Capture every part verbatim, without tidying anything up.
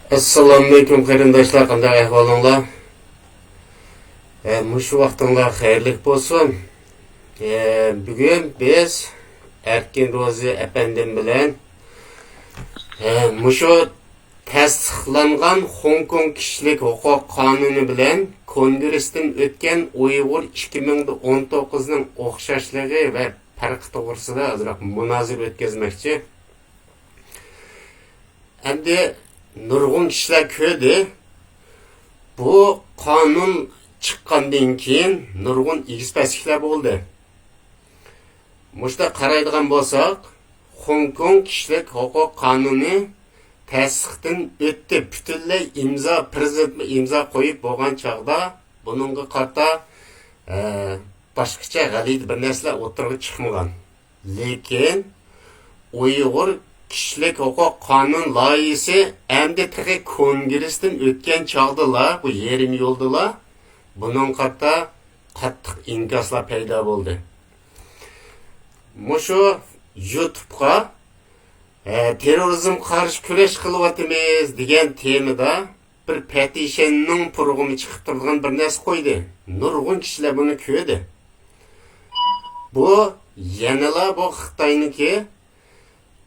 ئەسسالامۇئەلەيكۇم قېرىنداشلار، قانداق ئەھۋالىڭلار؟ ئە، مۇشۇ ۋاقتىڭلار خەيرلىك بولسۇن. ئە، بۈگۈن بىز ئەركىن روزى ئەپەندىم بىلەن، ئە، مۇشۇ تەستىقلانغان خوڭكوڭ كىشىلىك ھوقۇق قانۇنى بىلەن كونگرېستىن ئۆتكەن ئۇيغۇر ئىككى مىڭ ئون توققۇزنىڭ ئوخشاشلىقى ۋە پەرقى توغرىسىدا ئازراق مۇنازىرە ئۆتكۈزمەكچى. ئەمدى نۇرغۇن كىشىلەر كۆردى. بۇ قانۇن چىققاندىن كېيىن نۇرغۇن ئېگىز-پەسلىكلەر بولدى. مۇشۇنداق قارايدىغان بولساق، خوڭكوڭ كىشىلىك ھوقۇق قانۇنى تەستىقتىن ئۆتتى. پۈتۈنلەي ئىمزا، پرېزىدېنتمۇ ئىمزا قويۇپ بولغان چاغدا بۇنىڭغا قارىتا، ئە، باشقىچە غەلىتە بىر نەرسىلەر ئوتتۇرىغا چىقمىغان. لېكىن ئۇيغۇر كىشىلىك ھوقۇق قانۇن لايىھىسى ئەمدى تېخى كونگرېستىن ئۆتكەن چاغدىلا، بۇ يېرىم يولدىلا بۇنىڭغا قارىتا قاتتىق ئىنكاسلار پەيدا بولدى. مۇشۇ يۇتۇبقا، ئە، تېررورىزمغا قارشى كۈرەش قىلىۋاتىمىز دېگەن تېمىدا بىر پېتىشننىڭ پۇرىقىمۇ چىقىپ تۇرىدىغان بىر نەرسە قويدى. نۇرغۇن كىشىلەر بۇنى كۆردى. بۇ يەنىلا بۇ خىتاينىڭكى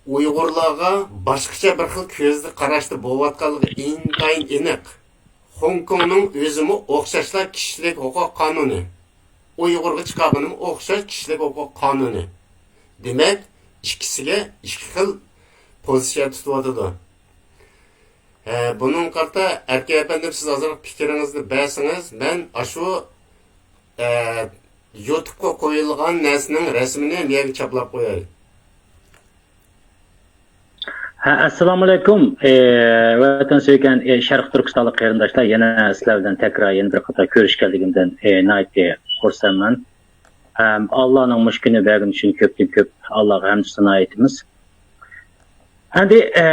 ئۇيغۇرلارغا باشقىچە بىر خىل كۆزدە قاراشتا بولۇۋاتقانلىقى ئىنتايىن ئېنىق. خوڭكوڭنىڭ ئۆزىمۇ ئوخشاشلا كىشىلىك ھوقۇق قانۇنى. ئۇيغۇرغا چىقارغىنىمۇ ئوخشاش كىشىلىك ھوقۇق قانۇنى. دېمەك، ئىككىسىگە ئىككى خىل پوزىتسىيە تۇتۇۋاتىدۇ. ھە، بۇنىڭغا قارىتا ئەركىن ئەپەندىم، سىز ئازراق پىكرىڭىزنى بەرسىڭىز، مەن ئاشۇ، ئە، يۇتۇبقا قويۇلغان نەرسىنىڭ رەسىمىنى مۇ يەرگە چاپلاپ قوياي. ھە، ئەسسالامۇئەلەيكۇم. ئە، ۋەتەن سۆيگەن، ئە، شەرقىي تۈركىستانلىق قېرىنداشلار، يەنە سىلەر بىلەن تەكرار يەنە بىر قېتىم كۆرۈشكەنلىكىمدىن، ئە، ناھايىتى خۇرسەنمەن. ھەم ئاللانىڭ مۇشۇ كۈنى بەرگىنى ئۈچۈن كۆپتىن كۆپ ئاللاغا ھەمدۇ سانا ئېيتىمىز. ئەمدى، ئە،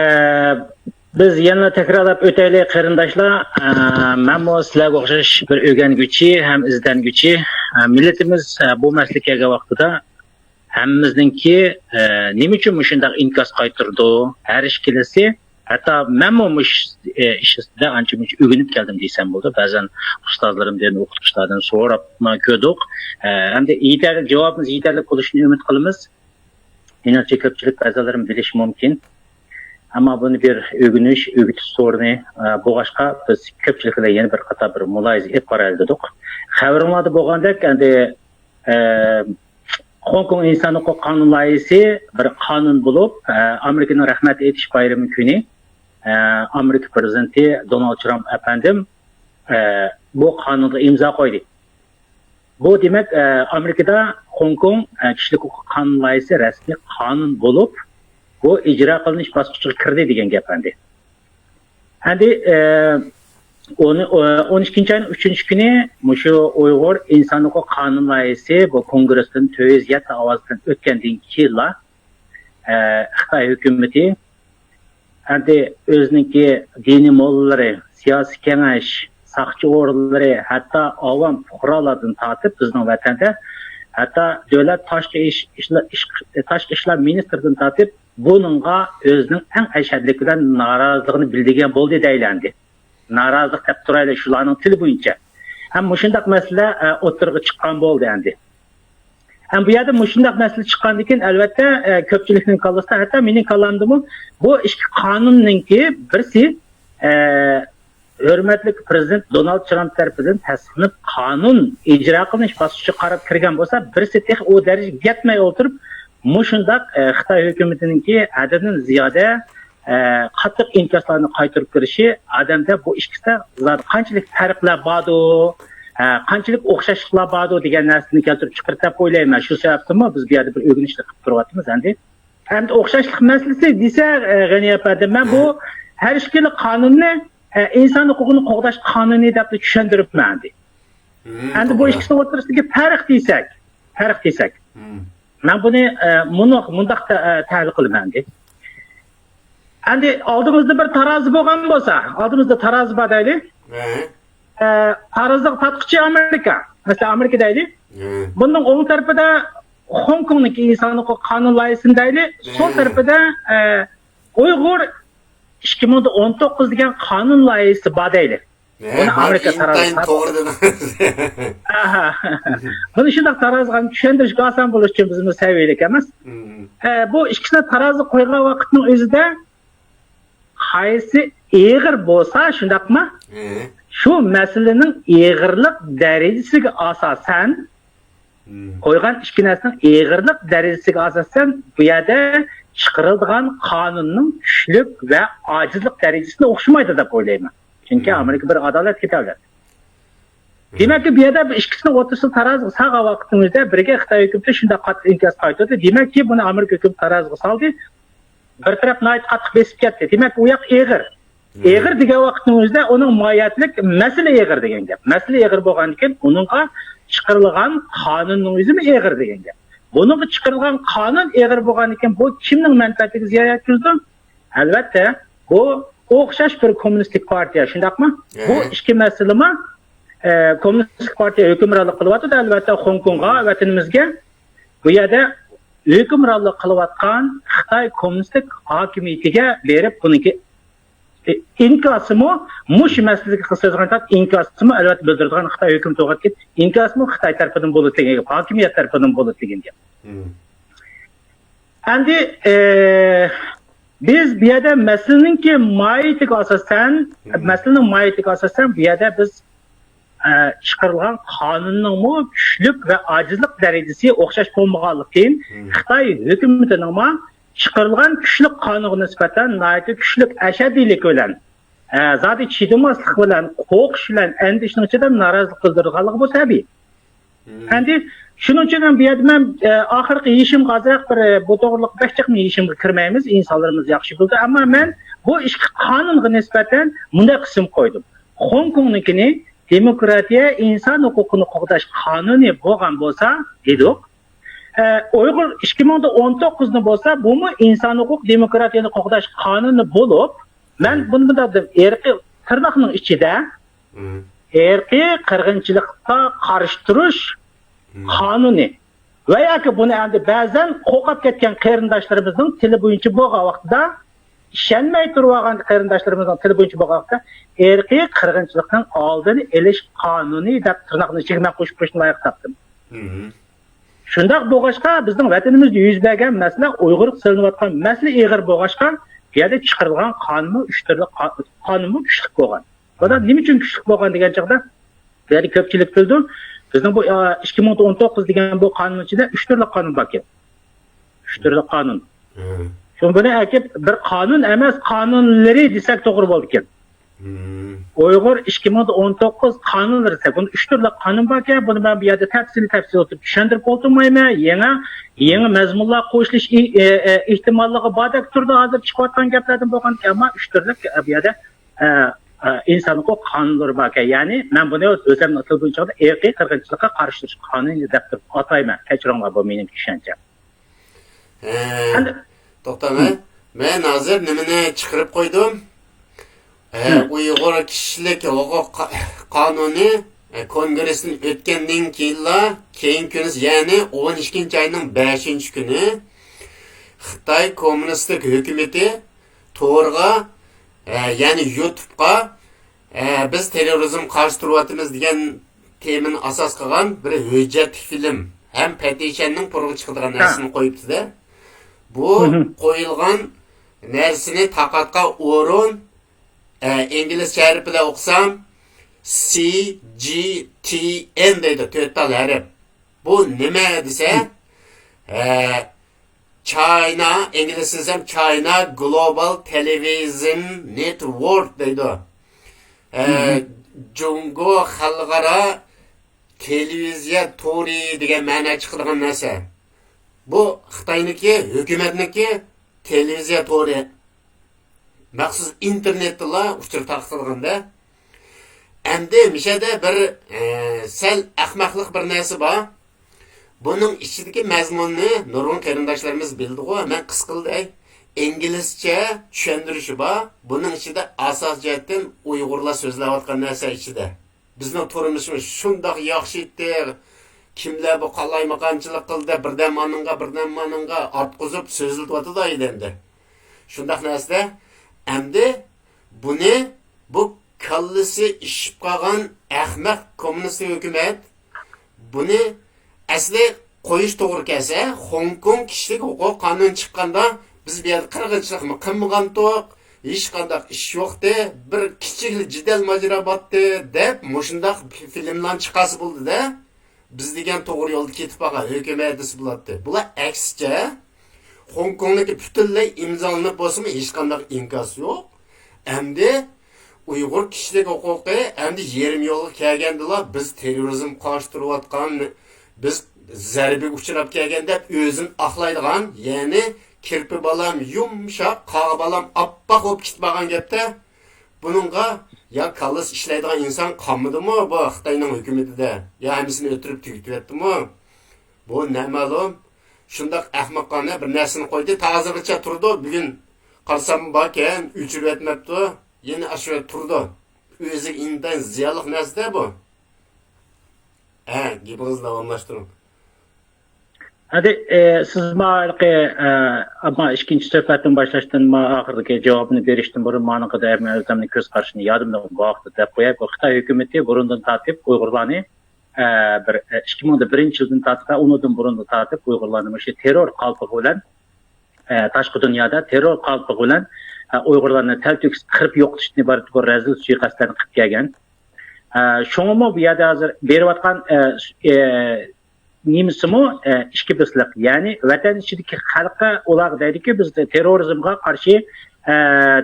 بىز يەنە تەكرارلاپ ئۆتەيلى، قېرىنداشلار. ئە، مەنمۇ سىلەرگە ئوخشاش بىر ئۆگەنگۈچى ھەم ئىزدەنگۈچى. ئە، مىللىتىمىز، ئە، بۇ مەسىلىگە كەلگەن ۋاقتىدا ھەممىمىزنىڭكى، ئە، نېمە ئۈچۈن مۇشۇنداق ئىنكاس قايتۇرىدۇ؟ ھەر ئىككىلىسى، ھەتتا مەنمۇ مۇشۇ، ئە، ئىش ئۈستىدە ئانچە-مۇنچە ئۆگىنىپ كەلدىم دېسەم بولىدۇ. بەزەن ئۇستازلىرىمدىن، ئوقۇتقۇچىلاردىن سوراپمۇ كۆردۇق. ئە، ئەمدى يېتەرلىك، جاۋابىمىز يېتەرلىك بولۇشىنى ئۈمىد قىلىمىز. مېنىڭچە كۆپچىلىك بەزىلىرىمۇ بىلىشى مۇمكىن. ئەمما بۇنى بىر ئۆگىنىش، ئۆگىتىش سورۇنى، ئە، بولغاچقا، بىز كۆپچىلىك بىلەن يەنە بىر قاتار بىر مۇلاھىزە ئېلىپ بارايلى دېدۇق. خەۋىرىڭلاردا بولغاندەك، ئەمدى، ئە، خوڭكوڭ ئىنسان ھوقۇق قانۇن لايىھىسى بىر قانۇن بولۇپ، ئە، ئامېرىكىنىڭ رەھمەت ئېيتىش بايرىمى كۈنى، ئە، ئامېرىكا پىرېزىدېنتى دونالد ترامپ ئەپەندىم، ئە، بۇ قانۇنغا ئىمزا قويدى. بۇ دېمەك، ئە، ئامېرىكىدا خوڭكوڭ، ئە، كىشىلىك ھوقۇق قانۇن لايىھىسى رەسمىي قانۇن بولۇپ، بۇ ئىجرا قىلىنىش باسقۇچىغا كىردى دېگەن گەپ ئەمدى. ئەمدى، ئە، ئون، ئون ئىككىنچى ئاينىڭ ئۈچىنچى كۈنى مۇشۇ ئۇيغۇر ئىنسان ھوقۇق قانۇن لايىھىسى بۇ كونگرېستىن تۆت يۈز يەتتە ئاۋاز بىلەن ئۆتكەندىن كېيىنلا، ئە، خىتاي ھۆكۈمىتى ئەمدى ئۆزىنىڭكى دىنىي موللىلىرى، سىياسىي كېڭەش، ساقچى ئورۇنلىرى، ھەتتا ئاۋام پۇقرالاردىن تارتىپ بىزنىڭ ۋەتەندە ھەتتا دۆلەت تاشقى ئىش، ئىشلا-، ئىش-، تاشقى ئىشلار مىنىستىرىدىن تارتىپ بۇنىڭغا ئۆزىنىڭ ئەڭ ئەشەددىلىكى بىلەن نارازىلىقىنى بىلدۈرگەن بولدى دەيلى ئەمدى. نارازىلىق دەپ تۇرايلى شۇلارنىڭ تىلى بويىچە. ھەم مۇشۇنداق مەسىلە، ئە، ئوتتۇرىغا چىققان بولدى ئەمدى. ھەم بۇ يەردە مۇشۇنداق مەسىلە چىققاندىن كېيىن، ئەلۋەتتە، ئە، كۆپچىلىكنىڭ كاللىسىدا، ھەتتا مېنىڭ كاللامدىمۇ بۇ ئىككى قانۇننىڭكى بىرسى، ئە، ھۆرمەتلىك پىرېزىدېنت دونالد ترامپ تەرىپىدىن تەستىقلىنىپ، قانۇن ئىجرا قىلىنىش باسقۇچىغا قاراپ كىرگەن بولسا، بىرسى تېخى ئۇ دەرىجىگە يەتمەي ئولتۇرۇپ، مۇشۇنداق، ئە، خىتاي ھۆكۈمىتىنىڭكى ھەددىدىن زىيادە، ئە، قاتتىق ئىنكاسلارنى قايتۇرۇپ كىرىشى ئادەمدە بۇ ئىككىسىدە زادى قانچىلىك پەرقلەر باردۇ، ئە، قانچىلىك ئوخشاشلىقلار باردۇ دېگەن نەرسىنى كەلتۈرۈپ چىقىرىدۇ دەپ ئويلايمەن. شۇ سەۋەبتىنمۇ بىز بۇ يەردە بىر ئۆگىنىشلەر قىلىپ تۇرۇۋاتىمىز ئەمدى. ئەمدى ئوخشاشلىق مەسىلىسى دېسە، ئە، غېنى ئەپەندى، مەن بۇ ھەر ئىككىلا قانۇننى، ئە، ئىنسان ھوقۇقىنى قوغداش قانۇنى دەپلا چۈشەندۈرۈپمەن ئەمدى. مم، ئەمدى بۇ توغرا. ئىككىسىنىڭ ئوتتۇرىسىدىكى پەرق دېسەك، پەرق دېسەك، مم. مەن بۇنى، ئە، مۇنۇ-، مۇنداق تە-، ئە، تەھلىل قىلىمەن ئەمدى. ئەمدى ئالدىمىزدا بىر تارازا بولغان بولسا، ئالدىمىزدا تارازا بار دەيلى. ھە. ئە، تارازىغا تارتقۇچى ئامېرىكا. مەسىلەن، ئامېرىكا دەيلى. ھە. بۇنىڭ ئوڭ تەرىپىدە خوڭكوڭنىڭكى ئىنسان ھوقۇق قانۇن لايىھىسىنى دەيلى. سول ھە. تەرىپىدە، ئە، ئۇيغۇر ئىككى مىڭ ئون توققۇز دېگەن قانۇن لايىھەسى بار دەيلى. بۇنى ئامېرىكا تارازىسى. ئاھا. بۇنى شۇنداق تارازىغا چۈشەندۈرۈشكە ئاسان بولۇش ئۈچۈن بىزمۇ سەۋىيەلىك ئەمەس. ئە، بۇ ئىككىسىنى تارازىغا قويغان ۋاقىتنىڭ ئۆزىدە قايسى ئېغىر بولسا، شۇنداقمۇ؟ شۇ مەسىلىنىڭ ئېغىرلىق دەرىجىسىگە ئاساسەن، قويغان ئىككى نەرسىنىڭ ئېغىرلىق دەرىجىسىگە ئاساسەن، بۇ يەردە چىقىرىلىدىغان قانۇننىڭ كۈچلۈك ۋە ئاجىزلىق دەرىجىسىنى ئوخشىمايدۇ دەپ ئويلايمەن. چۈنكى ئامېرىكا بىر ئادالەتلىك دەۋلەت. دېمەككى، بۇ يەردە بۇ ئىككىسىنىڭ ئوتتۇرىسىنى تارازىغا سالغان ۋاقتىمىزدا بىرگە خىتاي ھۆكۈمىتى شۇنداق قاتتىق ئىنكاس قايتۇردى. دېمەككى، بۇنى ئامېرىكا ھۆكۈمىتى تارازىغا سالدى. بىر تەرەپ ناھايىتى قاتتىق بېسىپ كەتتى. دېمەك، ئۇ ياق ئېغىر. ئېغىر دېگەن ۋاقىتنىڭ ئۆزىدە ئۇنىڭ ماھىيەتلىك مەسىلە ئېغىر دېگەن گەپ. مەسىلە ئېغىر بولغاندىكىن، ئۇنىڭغا چىقىرىلغان قانۇننىڭ ئۆزىمۇ ئېغىر دېگەن گەپ. بۇنىڭغا چىقىرىلغان قانۇن ئېغىر بولغاندىكىن، بۇ كىمنىڭ مەنپەئەتىگە زىيان يەتكۈزىدۇ؟ ئەلۋەتتە، بۇ ئوخشاش بىر كوممۇنىستىك پارتىيە، شۇنداقمۇ؟ بۇ ئىككى مەسىلىمۇ، ئە، كوممۇنىستىك پارتىيە ھۆكۈمرانلىق قىلىۋاتىدۇ، ئەلۋەتتە، خوڭكوڭغا، ۋەتىنىمىزگە. بۇ يەردە ھۆكۈمرانلىق قىلىۋاتقان خىتاي كوممۇنىستىك ھاكىمىيىتىگە بېرىپ، بۇنىڭكى ئىنكاسىمۇ، مۇشۇ مەسىلىگە سۆزلىگەن ئىنكاسىمۇ ئەلۋەتتە بىلدۈرىدىغان خىتاي ھۆكۈمىتى بولغان ئىنكاسىمۇ خىتاي تەرىپىدىن بولىدۇ دېگەن گەپ، ھاكىمىيەت تەرىپىدىن بولىدۇ دېگەن گەپ. ئەمدى، ئە، بىز بۇ يەردە مەسىلىنىڭكى ماھىيىتىگە ئاساسەن، مەسىلىنىڭ ماھىيىتىگە ئاساسەن بۇ يەردە بىز، ئە، چىقىرىلغان قانۇننىڭمۇ كۈچلۈك ۋە ئاجىزلىق دەرىجىسى ئوخشاش بولمىغانلىقتىن، خىتاي ھۆكۈمىتىنىڭمۇ چىقىرىلغان كۈچلۈك قانۇنغا نىسبەتەن ناھايىتى كۈچلۈك ئەشەددىيلىك بىلەن، ئە، زادى چىدىماسلىق بىلەن، قورقۇش بىلەن، ئەندىشىنىڭ ئىچىدە نارازىلىق بىلدۈرىدىغانلىقى بۇ تەبىئىي. ئەمدى شۇنىڭ ئۈچۈن ھەم بۇ يەردە مەن، ئە، ئاخىرقى يېشىمغا ئازراق بىر، ئە، بۇ توغرىلىق بەك جىق يېشىمغا كىرمەيمىز، ئىنسانلىرىمىز ياخشى بىلىدۇ. ئەمما مەن بۇ ئىككى قانۇنغا نىسبەتەن مۇنداق قىسىم قويدۇم. خوڭكوڭنىڭكىنى دېموكراتىيە، ئىنسان ھوقۇقىنى قوغداش قانۇنى بولغان بولسا دېدۇق. ئە، ئۇيغۇر ئىككى مىڭ ئون توققۇزنى بولسا، بۇمۇ ئىنسان ھوقۇق، دېموكراتىيەنى قوغداش قانۇنى بولۇپ، مەن بۇنى مۇنداق دېدىم، ئىرقىي تىرناقنىڭ ئىچىدە ئىرقىي قىرغىنچىلىققا قارشى تۇرۇش قانۇنى ۋە ياكى بۇنى ئەمدى بەزەن قورقۇپ كەتكەن قېرىنداشلىرىمىزنىڭ تىلى بويىچە بولغان ۋاقتىدا، ئىشەنمەي تۇرۇۋالغان قېرىنداشلىرىمىزنىڭ تىلى بويىچە بولغان ۋاقتىدا، ئىرقىي قىرغىنچىلىقنىڭ ئالدىنى ئېلىش قانۇنى دەپ تىرناقنىڭ ئىچىگە مەن قوشۇپ قويۇشنى لايىق تاپتىم. شۇنداق بولغاچقا، بىزنىڭ ۋەتىنىمىزدە يۈز بېرىلگەن مەسىلە، ئۇيغۇرغا سېلىنىۋاتقان مەسىلە ئېغىر بولغاچقا، بۇ يەردە چىقىرىلغان قانۇنمۇ ئۈچ تۈرلۈك قا-، قانۇنمۇ كۈچلۈك بولغان. بۇدا نېمە ئۈچۈن كۈچلۈك بولغان دېگەن چاغدا، بۇ يەردە كۆپچىلىك بىلىدۇ. بىزنىڭ بۇ، ئا، ئىككى مىڭ ئون توققۇز دېگەن بۇ قانۇن ئىچىدە ئۈچ تۈرلۈك قانۇن باركەن. ئۈچ تۈرلۈك قانۇن. شۇ بۇنى ئەكىپ بىر قانۇن ئەمەس، قانۇنلىرى دېسەك توغرا بولىدىكەن. ئۇيغۇر ئىككى مىڭ ئون توققۇز قانۇنلىرى دېسەك، بۇنى ئۈچ تۈرلۈك قانۇن باركەن، بۇنى مەن بۇ يەردە تەپسىلىي تەپسىلىي ئولتۇرۇپ چۈشەندۈرۈپ ئولتۇرمايمەن. يېڭى، يېڭى مەزمۇنلار قوشۇلۇش ئى-، ئى-، ئى-، ئېھتىماللىقى باردەك تۇرىدۇ ھازىر چىقىۋاتقان گەپلەردىن بولغان، ئەمما ئۈچ تۈرلۈك، ئە، بۇ يەردە، ئە، ئە، ئىنسان ھوقۇق قانۇنلىرى باركەن. يەنى مەن بۇنى ئۆزۈمنىڭ تىل بويىچە ئىرقىي قىرغىنچىلىققا قارشى تۇرۇش قانۇنى دەپ تۇرۇپ ئاتايمەن. كەچۈرۈڭلار، بۇ مېنىڭ چۈشەنچەم. ھە. ئەمدى توختاڭ، ھە. مەن ھازىر نېمىنى چىقىرىپ قويدۇم؟ ھە، ئۇيغۇر كىشىلىك ھوقۇق قا-، قانۇنى، ھە، كونگرېستىن ئۆتكەندىن كېيىنلا، كېيىنكى كۈنى، يەنى ئون ئىككىنچى ئاينىڭ بەشىنچى كۈنى خىتاي كوممۇنىستىك ھۆكۈمىتى تورغا، ھە، يەنى يۇتۇبقا، ھە، بىز تېررورىزمغا قارشى تۇرۇۋاتىمىز دېگەن تېمىنى ئاساس قىلغان بىر ھۆججەتلىك فىلىم ھەم پەتىشەننىڭ پۇرىغا چىقىدىغان نەرسىنى قويۇپتۇ-دە. بۇ قويۇلغان نەرسىنى تارقاتقان ئورۇن، ئە، ئىنگلىزچە ھەرپ بىلەن ئوقۇسام، سى جى تى ئېن دەيدۇ، تۆت تال ھەرپ. بۇ نېمە دېسە، ئە، چاينا، ئىنگلىزچە دېسەم، چاينا گلوبال تېلېۋىزىيە نېتۋورك دەيدۇ. ئە، جۇڭگو خەلقئارا تېلېۋىزىيە تورى دېگەن مەنە چىقىدىغان نەرسە. بۇ خىتاينىڭكى، ھۆكۈمەتنىڭكى تېلېۋىزىيە تورى. مەخسۇس ئىنتېرنېتتىلا ئۇچۇر تارقىتىلغاندا. ئەمدى مۇشۇ يەردە بىر، ئە، سەل ئەخمەقلىق بىر نەرسە بار. بۇنىڭ ئىچىدىكى مەزمۇننى نۇرغۇن قېرىنداشلىرىمىز بىلىدىغۇ، مەن قىسقىلا دەي. ئىنگلىزچە چۈشەندۈرۈشى بار. بۇنىڭ ئىچىدە ئاساسىي جەھەتتىن ئۇيغۇرلار سۆزلەۋاتقان نەرسە ئىچىدە. بىزنىڭ تۇرمۇشىمىز شۇنداق ياخشى ئىدى. كىملەر بۇ قالايمىقانچىلىق قىلدى، بىردەم ئانىڭغا، بىردەم مانىڭغا ئارتقۇزۇپ سۆزلىتىۋاتىدۇ ئايلەندى. شۇنداق نەرسىدە، ئەمدى بۇنى، بۇ كاللىسى ئىششىپ قالغان ئەخمەق كوممۇنىستىك ھۆكۈمەت بۇنى ئەسلى قويۇش توغرا كەلسە، خوڭكوڭ كىشىلىك ھوقۇق قانۇنى چىققاندا بىز بۇ يەردە قىرغىنچىلىقمۇ قىلمىغانتۇق، ھېچقانداق ئىش يوقتى، بىر كىچىكلا جېدەل ماجىرا بارتتى دەپ مۇشۇنداق فىلىملارنى چىقارسا بولدى-دە. بىز دېگەن توغرا يولدا كېتىپ بارغان ھۆكۈمەت دېسە بولاتتى. بۇلار ئەكسىچە، خوڭكوڭنىڭكى پۈتۈنلەي ئىمزالىنىپ بولسىمۇ، ھېچقانداق ئىنكاس يوق. ئەمدى ئۇيغۇر كىشىلىك ھوقۇقى ئەمدى يېرىم يولغا كەلگەندىلا، بىز تېررورىزمغا قارشى تۇرۇۋاتقان، بىز زەربىگە ئۇچراپ كەلگەن دەپ ئۆزىنى ئاقلايدىغان، يەنى كىرپى بالام يۇمشاق، قاغا بالام ئاپئاق بولۇپ كېتىپ بارغان گەپتە، بۇنىڭغا يا كاللىسى ئىشلەيدىغان ئىنسان قالمىدىمۇ بۇ خىتاينىڭ ھۆكۈمىتىدە؟ يا ھەممىسىنى ئۆلتۈرۈپ تۈگىتىۋەتتىمۇ؟ بۇ نامەلۇم شۇنداق ئەخمىقانە بىر نەرسىنى قويدى. تا ھازىرغىچە تۇرىدۇ. بۈگۈن قارىسام باركەن، ئۆچۈرۈۋەتمەپتۇ. يەنە ئاشۇ يەردە تۇرىدۇ. ئۆزىگە ئىنتايىن زىيانلىق نەرسە-دە بۇ. ھە، گېپىڭىزنى داۋاملاشتۇرۇڭ. ھەدى، ئى، سىز ماڭا ھېلىقى، ئى، ئەمما ئىككىنچى سۆھبەتتىن باشلاشتىن، ما ئاخىرىدىكى جاۋابىنى بېرىشتىن بۇرۇن، مانىڭقىدا مەن ئۆزۈمنىڭ كۆز قارىشىنى يادىمدىن بۇ ۋاقىتتا دەپ قوياي. بۇ خىتاي ھۆكۈمىتى بۇرۇندىن تارتىپ ئۇيغۇرلارنى، ئى، بىر، ئى، ئىككى مىڭ بىرىنچى يىلدىن تارتىپ ۋە ئۇنىڭدىن بۇرۇندىن تارتىپ ئۇيغۇرلارنى مۇشۇ تېررور قالپىقى بىلەن، ئى، تاشقى دۇنيادا تېررور قالپىقى بىلەن، ئى، ئۇيغۇرلارنى تەلتۆكۈس قىرىپ يوقىتىشتىن ئىبارەت بۇ رەزىل سۇيىقەستلەرنى قىلىپ كەلگەن. ئى، شۇڭىمۇ بۇ يەردە ھازىر بېرىۋاتقان، ئى، ئى، نېمىسىمۇ، ئە، ئىككى بېسىقلىق. يەنى ۋەتەن ئىچىدىكى خەلققە ئۇلارغا دەيدۇكى، بىز تېررورىزمغا قارشى، ئە،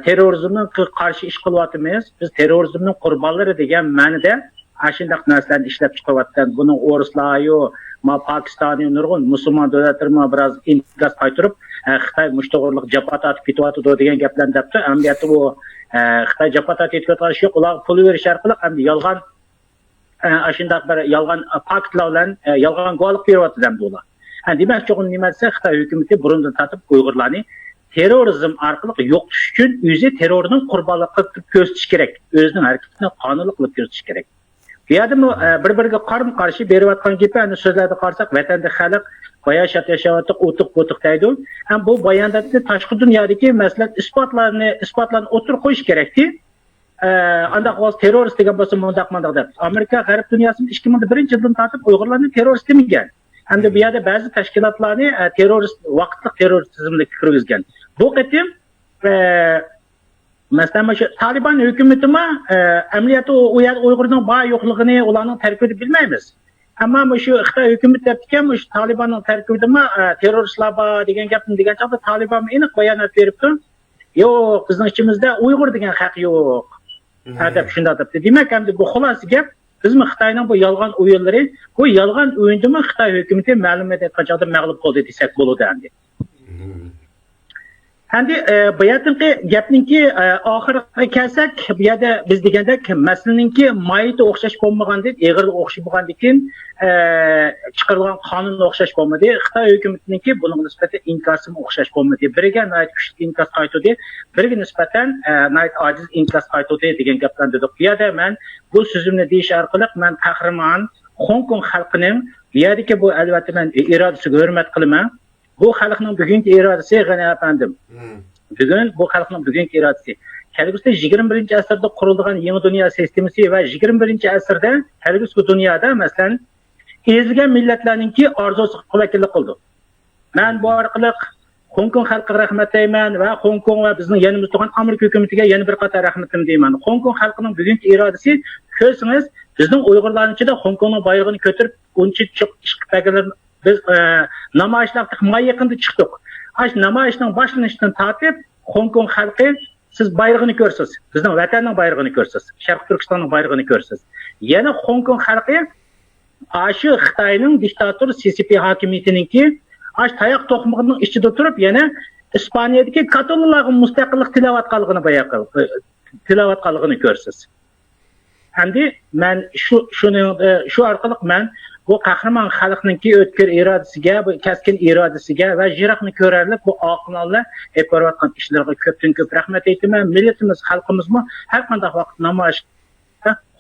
تېررورىزمغا قارشى ئىش قىلىۋاتىمىز، بىز تېررورىزمنىڭ قۇربانلىرى دېگەن مەنىدە ئاشۇنداق نەرسىلەرنى ئىشلەپ چىقىرىۋاتقان. بۇنىڭ ئورۇسلاريۇ، ما پاكىستانيۇ، نۇرغۇن مۇسۇلمان دۆلەتلىرىمۇ بىراز ئىنكاس قايتۇرۇپ، ئە، خىتاي مۇشۇ توغرىلىق جاپا تارتىپ كېتىۋاتىدۇ دېگەن گەپلەرنى دەپتۇ. ئەمەلىيەتتە ئۇ، ئە، خىتاي جاپا تارتىپ كېتىۋاتقان ئىش يوق، ئۇلارغا پۇل بېرىش ئارقىلىق ئەمدى يالغان ئە، ئاشۇنداق بىر يالغان، ئە، پاكىتلار بىلەن، ئە، يالغان گۇۋاھلىق بېرىۋاتىدۇ ئەمدى ئۇلار. ئە، دېمەكچى بولغىنىم نېمە دېسە، خىتاي ھۆكۈمىتى بۇرۇندىن تارتىپ ئۇيغۇرلارنى تېررورىزم ئارقىلىق يوقىتىش ئۈچۈن ئۆزى تېررورنىڭ قۇربانلىقى قىلىپ كۆرسىتىش كېرەك. ئۆزىنىڭ ھەرىكىتىنى قانۇنلۇق قىلىپ كۆرسىتىش كېرەك. بۇ يەردىمۇ، ئە، بىر-بىرىگە قارىمۇ قارشى بېرىۋاتقان گېپى، ئەنە سۆزلەردە قارىساق، ۋەتەندە خەلق باياشات ياشاۋاتىدۇ، ئۇتۇق-بۇتۇق دەيدۇ. ھەم بۇ باياناتنى تاشقى دۇنيادىكى، مەسىلەن، ئىسپاتلارنى، ئىسپاتلارنى ئوتتۇرىغا قويۇش كېرەكتى. ئە، ئانداق بولسا تېررورىست دېگەن بولسا مۇنداق مۇنداق دەپ. ئامېرىكا غەرب دۇنياسىمۇ ئىككى مىڭ بىرىنچى يىلدىن تارتىپ ئۇيغۇرلارنى تېررورىست دېمىگەن. ئەمدى بۇ يەردە بەزى تەشكىلاتلارنى، ئە، تېررورىست، ۋاقىتلىق تېررورىزملىققا كىرگۈزگەن. بۇ قېتىم، ئە، مەسىلەن، مۇشۇ تالىبان ھۆكۈمىتىمۇ، ئە، ئەمەلىيەتتە ئۇ، ئۇ يەردە ئۇيغۇرنىڭ بار يوقلۇقىنى ئۇلارنىڭ تەركىبىدە بىلمەيمىز. ئەمما مۇشۇ خىتاي ھۆكۈمىتى دەپتىكەن، مۇشۇ تالىباننىڭ تەركىبىدىمۇ، ئە، تېررورىستلار بار دېگەن گەپنى دېگەن چاغدا تالىبانمۇ ئېنىق بايانات بېرىپتۇ. يوق، بىزنىڭ ئىچىمىزدە ئۇيغۇر دېگەن خەق يوق. ھە، دەپ شۇنداق دەپتۇ. دېمەك، ئەمدى بۇ خۇلاسە گەپ، بىزمۇ خىتاينىڭ بۇ يالغان ئويۇنلىرى، بۇ يالغان ئويۇندىمۇ خىتاي ھۆكۈمىتى مەلۇم ئېيتقان چاغدا مەغلۇپ بولدى دېسەك بولىدۇ ئەمدى. ئەمدى، ئە، بۇ يەردىكى گەپنىڭكى، ئە، ئاخىرىغا كەلسەك، بۇ يەردە بىز دېگەندەك مەسىلىنىڭكى ماھىيىتى ئوخشاش بولمىغاندىن، ئېغىرلىقى ئوخشاش بولغاندىكىن، ئە، چىقىرىلغان قانۇن ئوخشاش بولمىدى. خىتاي ھۆكۈمىتىنىڭكى بۇنىڭغا نىسبەتەن ئىنكاسىمۇ ئوخشاش بولمىدى. بىرىگە ناھايىتى كۈچلۈك ئىنكاس قايتۇردى، بىرىگە نىسبەتەن، ئە، ناھايىتى ئاجىز ئىنكاس قايتۇردى دېگەن گەپلەرنى دېدۇق. بۇ يەردە مەن بۇ سۆزۈمنى دېيىش ئارقىلىق مەن قەھرىمان خوڭكوڭ خەلقىنىڭ بۇ يەردىكى بۇ، ئەلۋەتتە، مەن ئىرادىسىگە ھۆرمەت قىلىمەن. بۇ خەلقنىڭ بۈگۈنكى ئىرادىسى، غېنى ئەپەندىم. بۈگۈن بۇ خەلقنىڭ بۈگۈنكى ئىرادىسى. كەلگۈسىدە يىگىرمە بىرىنچى ئەسىردە قۇرۇلىدىغان يېڭى دۇنيا سىستېمىسى ۋە يىگىرمە بىرىنچى ئەسىردە كەلگۈسى دۇنيادا، مەسىلەن، ئېزىلگەن مىللەتلەرنىڭكى ئارزۇسىغا ۋەكىللىك قىلىدۇ. مەن بۇ ئارقىلىق خوڭكوڭ خەلقىگە رەھمەت دەيمەن ۋە خوڭكوڭ ۋە بىزنىڭ يېنىمىزدا تۇرغان ئامېرىكا ھۆكۈمىتىگە يەنە بىر قاتار رەھمىتىمنى دەيمەن. خوڭكوڭ خەلقىنىڭ بۈگۈنكى ئىرادىسى، كۆرسىڭىز، بىزنىڭ ئۇيغۇرلارنىڭ ئىچىدە خوڭكوڭنىڭ بايرىقىنى كۆتۈرۈپ، ئۇنچە چوڭ ئىش قىلىپ بەرگەنلەر بىز، ئە، نامايىشلارغا تېخى ما يېقىندا چىقتۇق. ئاشۇ نامايىشنىڭ باشلىنىشىدىن تارتىپ، خوڭكوڭ خەلقى، سىز بايرىقىنى كۆرىسىز، بىزنىڭ ۋەتەننىڭ بايرىقىنى كۆرىسىز، شەرقىي تۈركىستاننىڭ بايرىقىنى كۆرىسىز. يەنە خوڭكوڭ خەلقى ئاشۇ خىتاينىڭ دىكتاتور سى سى پى ھاكىمىيىتىنىڭكى ئاشۇ تاياق توقمىقىنىڭ ئىچىدە تۇرۇپ، يەنە ئىسپانىيەدىكى كاتالونلارغا مۇستەقىللىق تىلەۋاتقانلىقىنى بايان قىل-، تىلەۋاتقانلىقىنى كۆرىسىز. ئەمدى مەن شۇ، شۇنىڭ، ئە، شۇ ئارقىلىق مەن بۇ قەھرىمان خەلقنىڭكى ئۆتكۈر ئىرادىسىگە، بۇ كەسكىن ئىرادىسىگە ۋە يىراقنى كۆرەرلىك بۇ ئاقىلانە ئېلىپ بېرىۋاتقان ئىشلىرىغا كۆپتىن كۆپ رەھمەت ئېيتىمەن. مىللىتىمىز، خەلقىمىزمۇ ھەر قانداق ۋاقىت نامايىش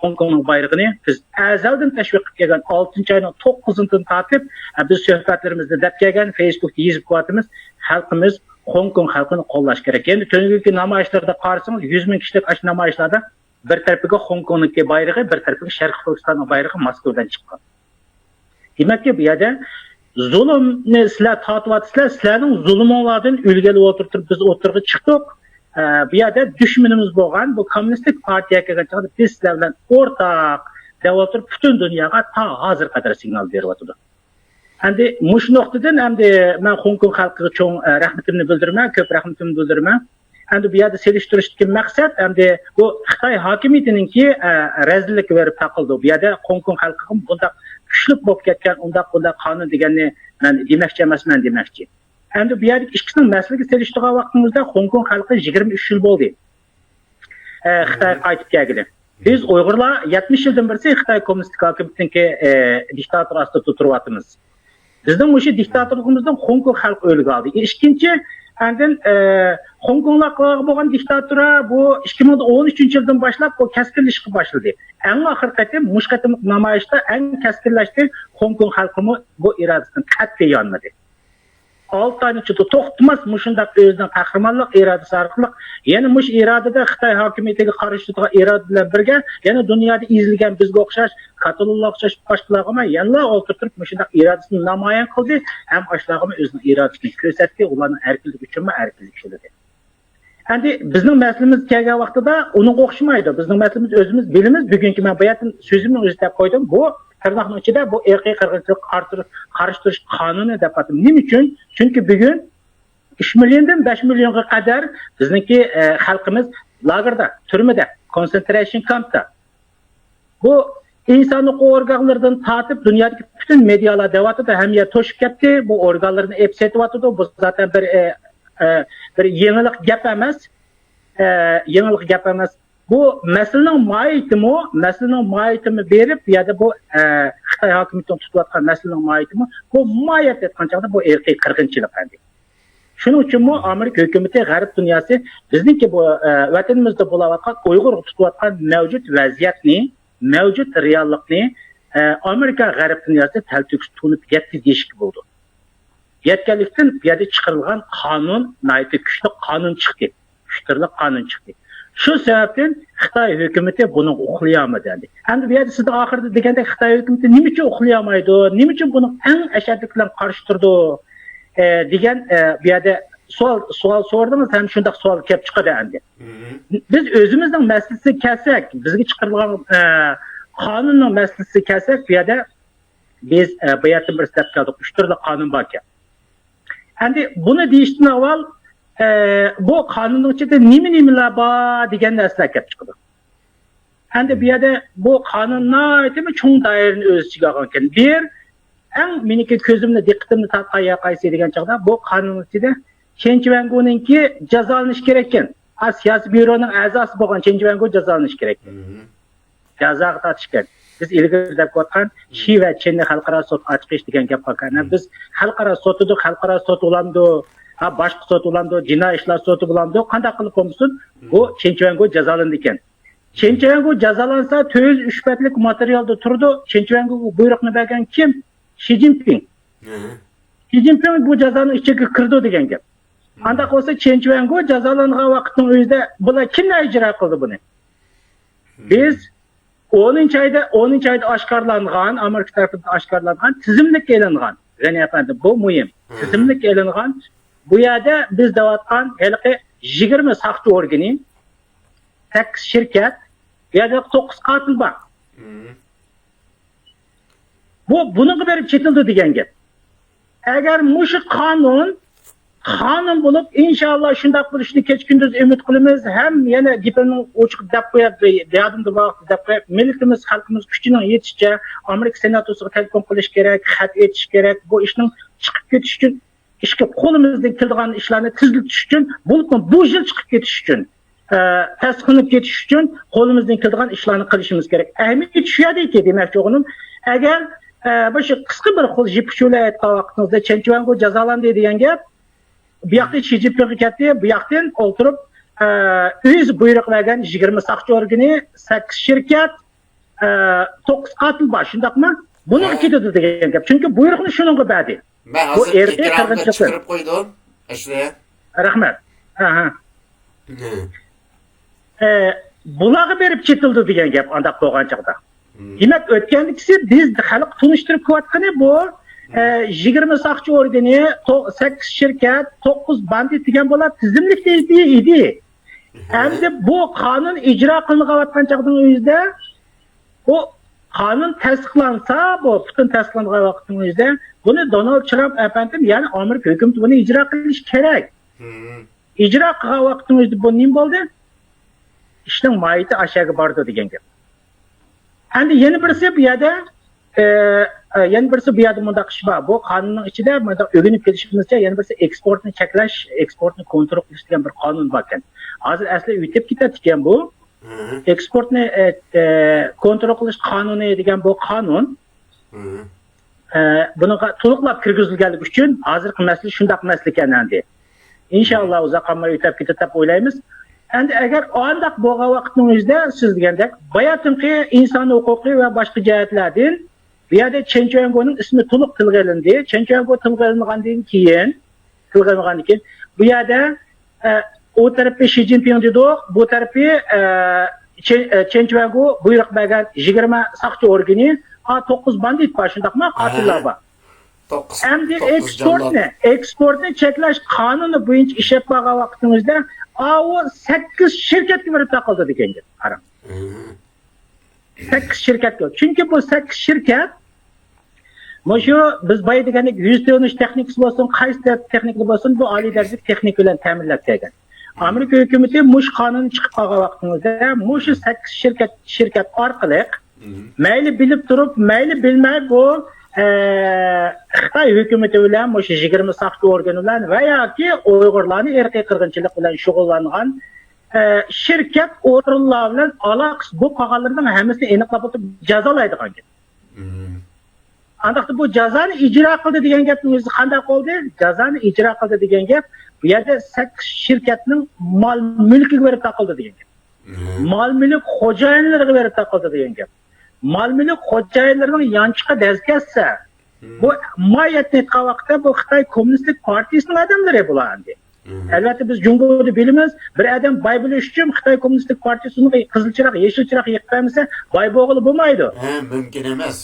خوڭكوڭنىڭ بايرىقىنى بىز ئەزەلدىن تەشۋىق قىلىپ كەلگەن، ئالتىنچى ئاينىڭ توققۇزىدىن تارتىپ، ئە، بىز سۆھبەتلىرىمىزدە دەپ كەلگەن، فېيسبۇكتا يېزىپ كېلىۋاتىمىز، خەلقىمىز خوڭكوڭ خەلقىنى قوللاش كېرەك. يەنى تۈنۈگۈنكى نامايىشلاردا قارىسىڭىز، يۈز مىڭ كىشىلىك ئاشۇ نامايىشلاردا بىر تەرىپىگە خوڭكوڭنىڭكى بايرىقى، بىر تەرىپىگە شەرقىي تۈركىستاننىڭ بايرىقى ماسكۋىدىن چىققان. دېمەككى، بۇ يەردە زۇلۇمنى سىلەر تارتىۋاتىسىلەر، سىلەرنىڭ زۇلۇمۇڭلاردىن ئۆلگىلى ئولتۇرتۇپ بىز ئوتتۇرىغا چىقتۇق. ئە، بۇ يەردە دۈشمىنىمىز بولغان بۇ كوممۇنىستىك پارتىيە كەلگەن چاغدا بىز سىلەر بىلەن ئورتاق دەپ ئولتۇرۇپ، پۈتۈن دۇنياغا تا ھازىرغا قەدەر سىگنال بېرىۋاتىدۇ. ئەمدى مۇشۇ نۇقتىدىن ئەمدى مەن خوڭكوڭ خەلقىگە چوڭ، ئە، رەھمىتىمنى بىلدۈرىمەن، كۆپ رەھمىتىمنى بىلدۈرىمەن. ئەمدى بۇ يەردە سېلىشتۇرۇشتىكى مەقسەت، ئەمدى بۇ خىتاي ھاكىمىيىتىنىڭكى، ئە، رەزىللىكى بېرىپ تاقىلىدۇ. بۇ يەردە خوڭكوڭ خەلقىگە بۇنداق كۈچلۈك بولۇپ كەتكەن ئۇنداق، بۇنداق قانۇن دېگەننى مەن دېمەكچى ئەمەسمەن، دېمەكچى. ئەمدى بۇ يەردىكى ئىككىسىنىڭ مەسىلىگە سېلىشتۇرغان ۋاقتىمىزدا خوڭكوڭ خەلقى يىگىرمە ئۈچ يىل بولدى، ئە، خىتايغا قايتىپ كەلگىلى. بىز ئۇيغۇرلار يەتمىش يىلدىن بېرى خىتاي كوممۇنىستىك ھاكىمىيىتىنىڭكى، ئە، دىكتاتورى ئاستىدا تۇرۇۋاتىمىز. بىزنىڭ مۇشۇ دىكتاتورلۇقىمىزدىن خوڭكوڭ خەلقى ئۈلگە ئالدى. ئىككىنچى، ئاندىن، ئە، خوڭكوڭلۇقلارغا بولغان دىكتاتۇرا بۇ ئىككى مىڭ ئون ئۈچىنچى يىلدىن باشلاپ بۇ كەسكىنلىشىشقا باشلىدى. ئەڭ ئاخىرقى قېتىم، مۇشۇ قېتىملىق نامايىشتا ئەڭ كەسكىنلەشتى خوڭكوڭ خەلقىمۇ بۇ ئىرادىسىدىن قەتئىي يانمىدى. ئالتە ئاينىڭ ئىچىدە توختىماس مۇشۇنداق ئۆزىنىڭ قەھرىمانلىق ئىرادىسى ئارقىلىق يەنە مۇشۇ ئىرادىدە خىتاي ھاكىمىيىتىگە قارشى تۇرىدىغان ئىرادە بىلەن بىرگە يەنە دۇنيادا ئېزىلگەن بىزگە ئوخشاش، كاتالونلارغا ئوخشاش باشقىلارغىمۇ يەنىلا ئولتۇرتۇپ مۇشۇنداق ئىرادىسىنى نامايان قىلدى ھەم ئاشۇلارغىمۇ ئۆزىنىڭ ئىرادىسىنى كۆرسەتتى. ئۇلارنىڭ ئەركىنلىكى ئۈچۈنمۇ ئەركىنلىك ئىشلىدى. ئەمدى بىزنىڭ مەسىلىمىز كەلگەن ۋاقتىدا ئۇنىڭغا ئوخشىمايدۇ. بىزنىڭ مەسىلىمىز ئۆزىمىز بىلىمىز. بۈگۈنكى مەن باياتىن سۆزۈمنىڭ ئۆزىدە دەپ قويدۇم. بۇ تىرناقنىڭ ئىچىدە بۇ ئىرقىي قىرغىنچىلىققا قارشى تۇرۇش، قارشى تۇرۇش قانۇنى دەپ ئاتىدىم. نېمە ئۈچۈن؟ چۈنكى بۈگۈن ئۈچ مىليوندىن بەش مىليونغا قەدەر بىزنىڭكى، ئە، خەلقىمىز لاگېردا، تۈرمىدە، كونسېنترېيشن كامپتا. بۇ ئىنسان ھوقۇق ئورگانلىرىدىن تارتىپ دۇنيادىكى پۈتۈن مېدىيالار دەۋاتىدۇ، ھەممە يەر توشۇپ كەتتى. بۇ ئورگانلىرىنى ئېپىپ سېتىۋاتىدۇ. بۇ زاتەن بىر، ئە، ئە، بىر يېڭىلىق گەپ ئەمەس. ئە، يېڭىلىق گەپ ئەمەس. بۇ مەسىلىنىڭ ماھىيىتىمۇ، مەسىلىنىڭ ماھىيىتىمۇ بېرىپ، بۇ يەردە بۇ، ئە، خىتاي ھاكىمىيىتىنىڭ تۇتۇۋاتقان مەسىلىنىڭ ماھىيىتىمۇ، بۇ ماھىيەتتە ئېيتقان چاغدا بۇ ئىرقىي قىرغىنچىلىق ئەمدى. شۇنىڭ ئۈچۈنمۇ ئامېرىكا ھۆكۈمىتى، غەرب دۇنياسى بىزنىڭكى بۇ، ئە، ۋەتىنىمىزدە بولاۋاتقان ئۇيغۇرغا تۇتۇۋاتقان مەۋجۇت ۋەزىيەتنى، مەۋجۇت رېئاللىقنى، ئە، ئامېرىكا، غەرب دۇنياسى تەلتۆكۈس تونۇپ يەتتى دېيىشكە بولىدۇ. يەتكەنلىكتىن، بۇ يەردە چىقىرىلغان قانۇن ناھايىتى كۈچلۈك قانۇن چىقتى. ئۈچ تۈرلۈك قانۇن چىقتى. شۇ سەۋەبتىن خىتاي ھۆكۈمىتى بۇنىڭغا ئۇخلىيالمىدى ئەمدى. ئەمدى بۇ يەردە سىزدە ئاخىرىدا دېگەندەك، خىتاي ھۆكۈمىتى نېمە ئۈچۈن ئۇخلىيالمايدۇ؟ نېمە ئۈچۈن بۇنىڭ ئەڭ ئەشەددىلىك بىلەن قارشى تۇرىدۇ؟ ئە، دېگەن، ئە، بۇ يەردە سوئال، سوئال سوردىڭىز ھەم شۇنداق سوئال كەپ چىقىدۇ ئەمدى. بىز ئۆزىمىزنىڭ مەسىلىسىگە كەلسەك، بىزگە چىقىرىلغان، ئە، قانۇننىڭ مەسىلىسىگە كەلسەك، بۇ يەردە بىز، ئە، باياتىن بىر دەپ كەلدۇق، ئۈچ تۈرلۈك قانۇن باركەن. ئەمدى بۇنى دېيىشتىن ئاۋۋال، ئە، بۇ قانۇننىڭ ئىچىدە نېمە-نېمىلەر بار دېگەن نەرسىلەر كەپ چىقىدۇ. ئەمدى بۇ يەردە بۇ قانۇن ناھايىتىمۇ چوڭ دائىرىنى ئۆز ئىچىگە ئالغان ئىكەن. بىر، ئەڭ مېنىڭكى كۆزۈمنى، دىققىتىمنى تارتقان يەر قايسى دېگەن چاغدا، بۇ قانۇننىڭ ئىچىدە چېن چۈەنگونىڭكى جازالىنىشى كېرەككەن. ئا، سىياسىي بيۇرونىڭ ئەزاسى بولغان چېن چۈەنگو جازالىنىشى كېرەك. جازاغا تارتىشكەن. بىز ئىلگىرى دەپ كېلىۋاتقان شى ۋە چېننى خەلقئارا سوتقا ئاچىقىش دېگەن گەپ باركەن. بىز خەلقئارا سوتىدۇ، خەلقئارا سوت بولامدۇ؟ ھا، باشقا سوت بولامدۇ؟ جىنايى ئىشلار سوتى بولامدۇ؟ قانداق قىلىپ بولمىسۇن، بۇ چېن چۈەنگو جازالىنىدىكەن. چېن چۈەنگو جازالانسا، تۆت يۈز ئۈچ بەتلىك ماتېرىيالدا تۇرىدۇ. چېن چۈەنگوغا بۇيرۇقنى بەرگەن كىم؟ شى جىنپىڭ. شى جىنپىڭ بۇ جازانىڭ ئىچىگە كىرىدۇ دېگەن گەپ. ئانداق بولسا، چېن چۈەنگو جازالانغان ۋاقىتنىڭ ئۆزىدە بۇلار كىملەر ئىجرا قىلدى بۇنى؟ بىز ئونىنچى ئايدا، ئونىنچى ئايدا ئاشكارىلانغان، ئامېرىكا تەرىپىدىن ئاشكارىلانغان، تىزىملىككە ئېلىنغان. غېنى ئەپەندى، بۇ مۇھىم. تىزىملىككە ئېلىنغان. بۇ يەردە بىز دەۋاتقان ھېلىقى يىگىرمە ساقچى ئورگىنى، سەككىز شىركەت، بۇ يەردە توققۇز قاتىل بار. بۇ بۇنىڭغا بېرىپ چېتىلدى دېگەن گەپ. ئەگەر مۇشۇ قانۇن، قانۇن بولۇپ، ئىنشاللا شۇنداق بولۇشىنى كېچە-كۈندۈز ئۈمىد قىلىمىز. ھەم يەنە گېپىمنىڭ ئوچۇق دەپ قوياي، يادىمدا بار ۋاقىتتا دەپ قوياي. مىللىتىمىز، خەلقىمىز كۈچىنىڭ يېتىشىچە ئامېرىكا سېناتوسىغا تېلېفون قىلىش كېرەك، خەت ئېيتىش كېرەك. بۇ ئىشنىڭ چىقىپ كېتىشى ئۈچۈن، ئىشقىلىپ قولىمىزدىن كېلىدىغان ئىشلارنى تېزلىتىش ئۈچۈن، بولۇپمۇ بۇ يىل چىقىپ كېتىش ئۈچۈن، ئە، تەستىقلىنىپ كېتىش ئۈچۈن قولىمىزدىن كېلىدىغان ئىشلارنى قىلىشىمىز كېرەك. ئەھمىيىتى شۇ يەردىكى، دېمەكچى بولغىنىم، ئەگەر، ئە، بۇ شۇ قىسقا بىر خىل يىپ ئۇچۇرلا ئېيتقان ۋاقتىڭىزدا، چېن چۈەنگو جازالاندى دېگەن گەپ، بۇ ياقتىن شى جىنپىڭغا كەتتى، بۇ ياقتىن ئولتۇرۇپ، ئە، ئۆزى بۇيرۇق بەرگەن يىگىرمە ساقچى ئورگىنى، سەككىز شىركەت، ئە، توققۇز قاتىل بار، شۇنداقمۇ؟ بۇنىڭغا كېتىدۇ دېگەن گەپ. چۈنكى بۇيرۇقنى شۇنىڭغا بەردى. مەن بۇ ھازىر ئىرقىي تېلېگرامدا قىرغىنچىلىقتىن چىقىرىپ قويدۇم. ئەسلى. رەھمەت. ئەھە. ئە، بۇلارغا بېرىپ چېتىلدى دېگەن گەپ ئانداق بولغان چاغدا. دېمەك، ئۆتكەندىكىسى بىز خەلققە تونۇشتۇرۇپ قىلىۋاتقىنى بۇ، ئە، يىگىرمە ساقچى ئورگىنى، تو-، سەككىز شىركەت، توققۇز باندىت دېگەن بۇلار تىزىملىك ئىدى. ئەمدى بۇ قانۇن ئىجرا قىلىنىۋاتقان چاغنىڭ ئۆزىدە، بۇ قانۇن تەستىقلانسا، بۇ پۈتۈن تەستىقلانغان ۋاقىتنىڭ ئۆزىدە، بۇنى دونالد ترامپ ئەپەندىم، يەنى ئامېرىكا ھۆكۈمىتى بۇنى ئىجرا قىلىشى كېرەك. ئىجرا قىلغان ۋاقىتنىڭ ئۆزىدە بۇ نېمە بولدى؟ ئىشنىڭ ماھىيىتى ئاشەگە بارىدۇ دېگەن گەپ. ئەمدى يەنە بىرسى بۇ يەردە، ئە، ئە، يەنە بىرسى بۇ يەردە مۇنداق ئىش بار. بۇ قانۇننىڭ ئىچىدە مۇنداق ئۆگىنىپ كېلىشىمىزچە يەنە بىرسى ئېكسپورتنى چەكلەش، ئېكسپورتنى كونترول قىلىش دېگەن بىر قانۇن باركەن. ھازىر ئەسلى ئۆتۈپ كېتەتتىكەن بۇ. ئېكسپورتنى، ئە، ئە، كونترول قىلىش قانۇنى دېگەن بۇ قانۇن. ئە، بۇنىڭغا تولۇقلاپ كىرگۈزۈلگەنلىكى ئۈچۈن ھازىرقى مەسىلە شۇنداق مەسىلە ئىكەن ئەمدى. ئىنشاللا ئۇزاق قالماي ئۆتۈپ كېتىدۇ دەپ ئويلايمىز. ئەمدى ئەگەر ئانداق بولغان ۋاقىتنىڭ ئۆزىدە سىز دېگەندەك باياتىنقى ئىنسان ھوقۇقى ۋە باشقا جەھەتلەردىن بۇ يەردە چېن چۈەنگونىڭ ئىسمى تولۇق تىلغا ئېلىندى. چېن چۈەنگو تىلغا ئېلىنغاندىن كېيىن، تىلغا ئېلىنغاندىن كېيىن بۇ يەردە، ئە، ئۇ تەرىپى شى جىنپىڭ دېدۇق، بۇ تەرىپى، ئە، چېن، ئە، چېن چۈەنگو بۇيرۇق بەرگەن يىگىرمە ساقچى ئورگىنى، ئا، توققۇز باندىت بار، شۇنداقمۇ؟ قاتىللار بار. توققۇز، ئەمدى توققۇز ئېكسپورتنى، جاللات. ئېكسپورتنى چەكلەش قانۇنى بويىچە ئىش ئېلىپ بارغان ۋاقتىمىزدا، ئاۋۇ سەككىز شىركەتكە بېرىپ تاقالدى دېگەن گەپ. قاراڭ. سەككىز شىركەتكە. چۈنكى بۇ سەككىز شىركەت مۇشۇ بىز بايا دېگەندەك يۈز تونۇش تېخنىكىسى بولسۇن، قايسى تەرەپ تېخنىكا بولسۇن، بۇ ئالىي دەرىجىلىك تېخنىكا بىلەن تەمىنلەپ كەلگەن. ئامېرىكا ھۆكۈمىتى مۇشۇ قانۇن چىقىپ قالغان ۋاقتىمىزدا مۇشۇ سەككىز شىركەت، شىركەت ئارقىلىق مەيلى بىلىپ تۇرۇپ، مەيلى بىلمەي بۇ، ئە، خىتاي ھۆكۈمىتى بىلەن مۇشۇ يىگىرمە ساقچى ئورگىنى بىلەن ۋە ياكى ئۇيغۇرلارنى ئىرقىي قىرغىنچىلىق بىلەن شۇغۇللانغان، ئە، شىركەت ئورۇنلار بىلەن ئالاقىسى بولۇپ قالغانلىرىنىڭ ھەممىسىنى ئېنىقلاپ ئولتۇرۇپ جازالايدىغان گەپ. ئانداقتا بۇ جازانى ئىجرا قىلدى دېگەن گەپنىڭ ئۆزى قانداق بولدى؟ جازانى ئىجرا قىلدى دېگەن گەپ، بۇ يەردە سەككىز شىركەتنىڭ مال مۈلكىگە بېرىپ تاقالدى دېگەن گەپ. مال مۈلۈك خوجايىنلىرىغا بېرىپ تاقالدى دېگەن گەپ. مال مۈلۈك خوجايىنلىرىنىڭ يانچۇقى دەزگەسسە، بۇ ماھىيەتنى ئېيتقان ۋاقىتتا بۇ خىتاي كوممۇنىستىك پارتىيىسىنىڭ ئادەملىرى بۇلار ئەمدى. ئەلۋەتتە، بىز جۇڭگودا بىلىمىز، بىر ئادەم باي بولۇش ئۈچۈن خىتاي كوممۇنىستىك پارتىيىسى ئۇنىڭغا قىزىل چىراغ، يېشىل چىراغ يېقىپ بەرمىسە، باي بولغىلى بولمايدۇ. ھە، مۇمكىن ئەمەس.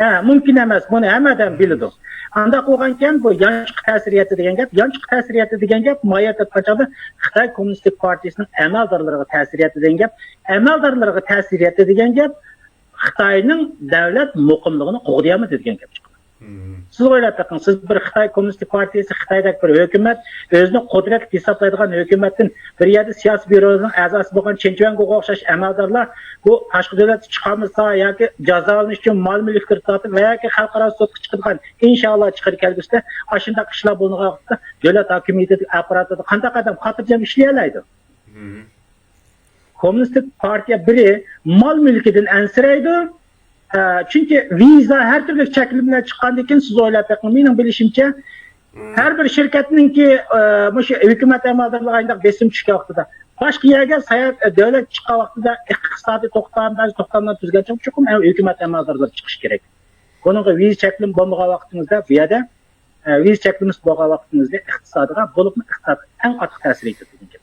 ھە، مۇمكىن ئەمەس. بۇنى ھەممە ئادەم بىلىدۇ. ئانداق بولغانكەن، بۇ يانچۇققا تەسىر يەتتى دېگەن گەپ، يانچۇققا تەسىر يەتتى دېگەن گەپ، ماھىيەتتە ئېيتقان چاغدا خىتاي كوممۇنىستىك پارتىيىسىنىڭ ئەمەلدارلىرىغا تەسىر يەتتى دېگەن گەپ، ئەمەلدارلىرىغا تەسىر يەتتى دېگەن گەپ، خىتاينىڭ دۆلەت مۇقىملىقىنى قوغدىيالمىدى دېگەن گەپ چىقىدۇ. سىز ئويلاپ بېقىڭ، سىز بىر خىتاي كوممۇنىستىك پارتىيىسى، خىتايدەك بىر ھۆكۈمەت، ئۆزىنى قۇدرەتلىك ھېسابلايدىغان ھۆكۈمەتتىن بىر يەردە سىياسىي بيۇرونىڭ ئەزاسى بولغان چېن چۈەنگوغا ئوخشاش ئەمەلدارلار بۇ تاشقى دۆلەتكە چىقارمىسا ياكى جازالىنىش ئۈچۈن مال مۈلۈكلىرى تارتىپ ۋە ياكى خەلقئارا سوتقا چىقىدىغان، ئىنشاللا چىقىدۇ كەلگۈسىدە، ئاشۇنداق ئىشلار بولغان ۋاقىتتا دۆلەت ھاكىمىيىتى ئاپپاراتىدا قانداق ئادەم خاتىرجەم ئىشلىيەلەيدۇ؟ كوممۇنىستىك پارتىيە بىرى مال مۈلكىدىن ئەنسىرەيدۇ. ئە، چۈنكى ۋىزا ھەر تۈرلۈك چەكلىمىلەر چىققاندىن كېيىن سىز ئويلاپ بېقىڭ، مېنىڭ بىلىشىمچە، ھەر بىر شىركەتنىڭكى، ئە، مۇشۇ ھۆكۈمەت ئەمەلدارلىرىغا ئانداق بېسىم چۈشكەن ۋاقتىدا، باشقا يەرگە ساياھەت، ئە، دۆلەت چىققان ۋاقتىدا ئىقتىسادىي توختام، بەزى توختاملار تۈزگەن چاغدا چوقۇم ھەم ھۆكۈمەت ئەمەلدارلىرى چىقىشى كېرەك. بۇنىڭغا ۋىزا چەكلىمە بولمىغان ۋاقتىمىزدا بۇ يەردە، ئە، ۋىزا چەكلىمىسى بولغان ۋاقتىمىزدا ئىقتىسادىغا، بولۇپمۇ ئىقتىسادقا ئەڭ قاتتىق تەسىر يېتىدىكەن.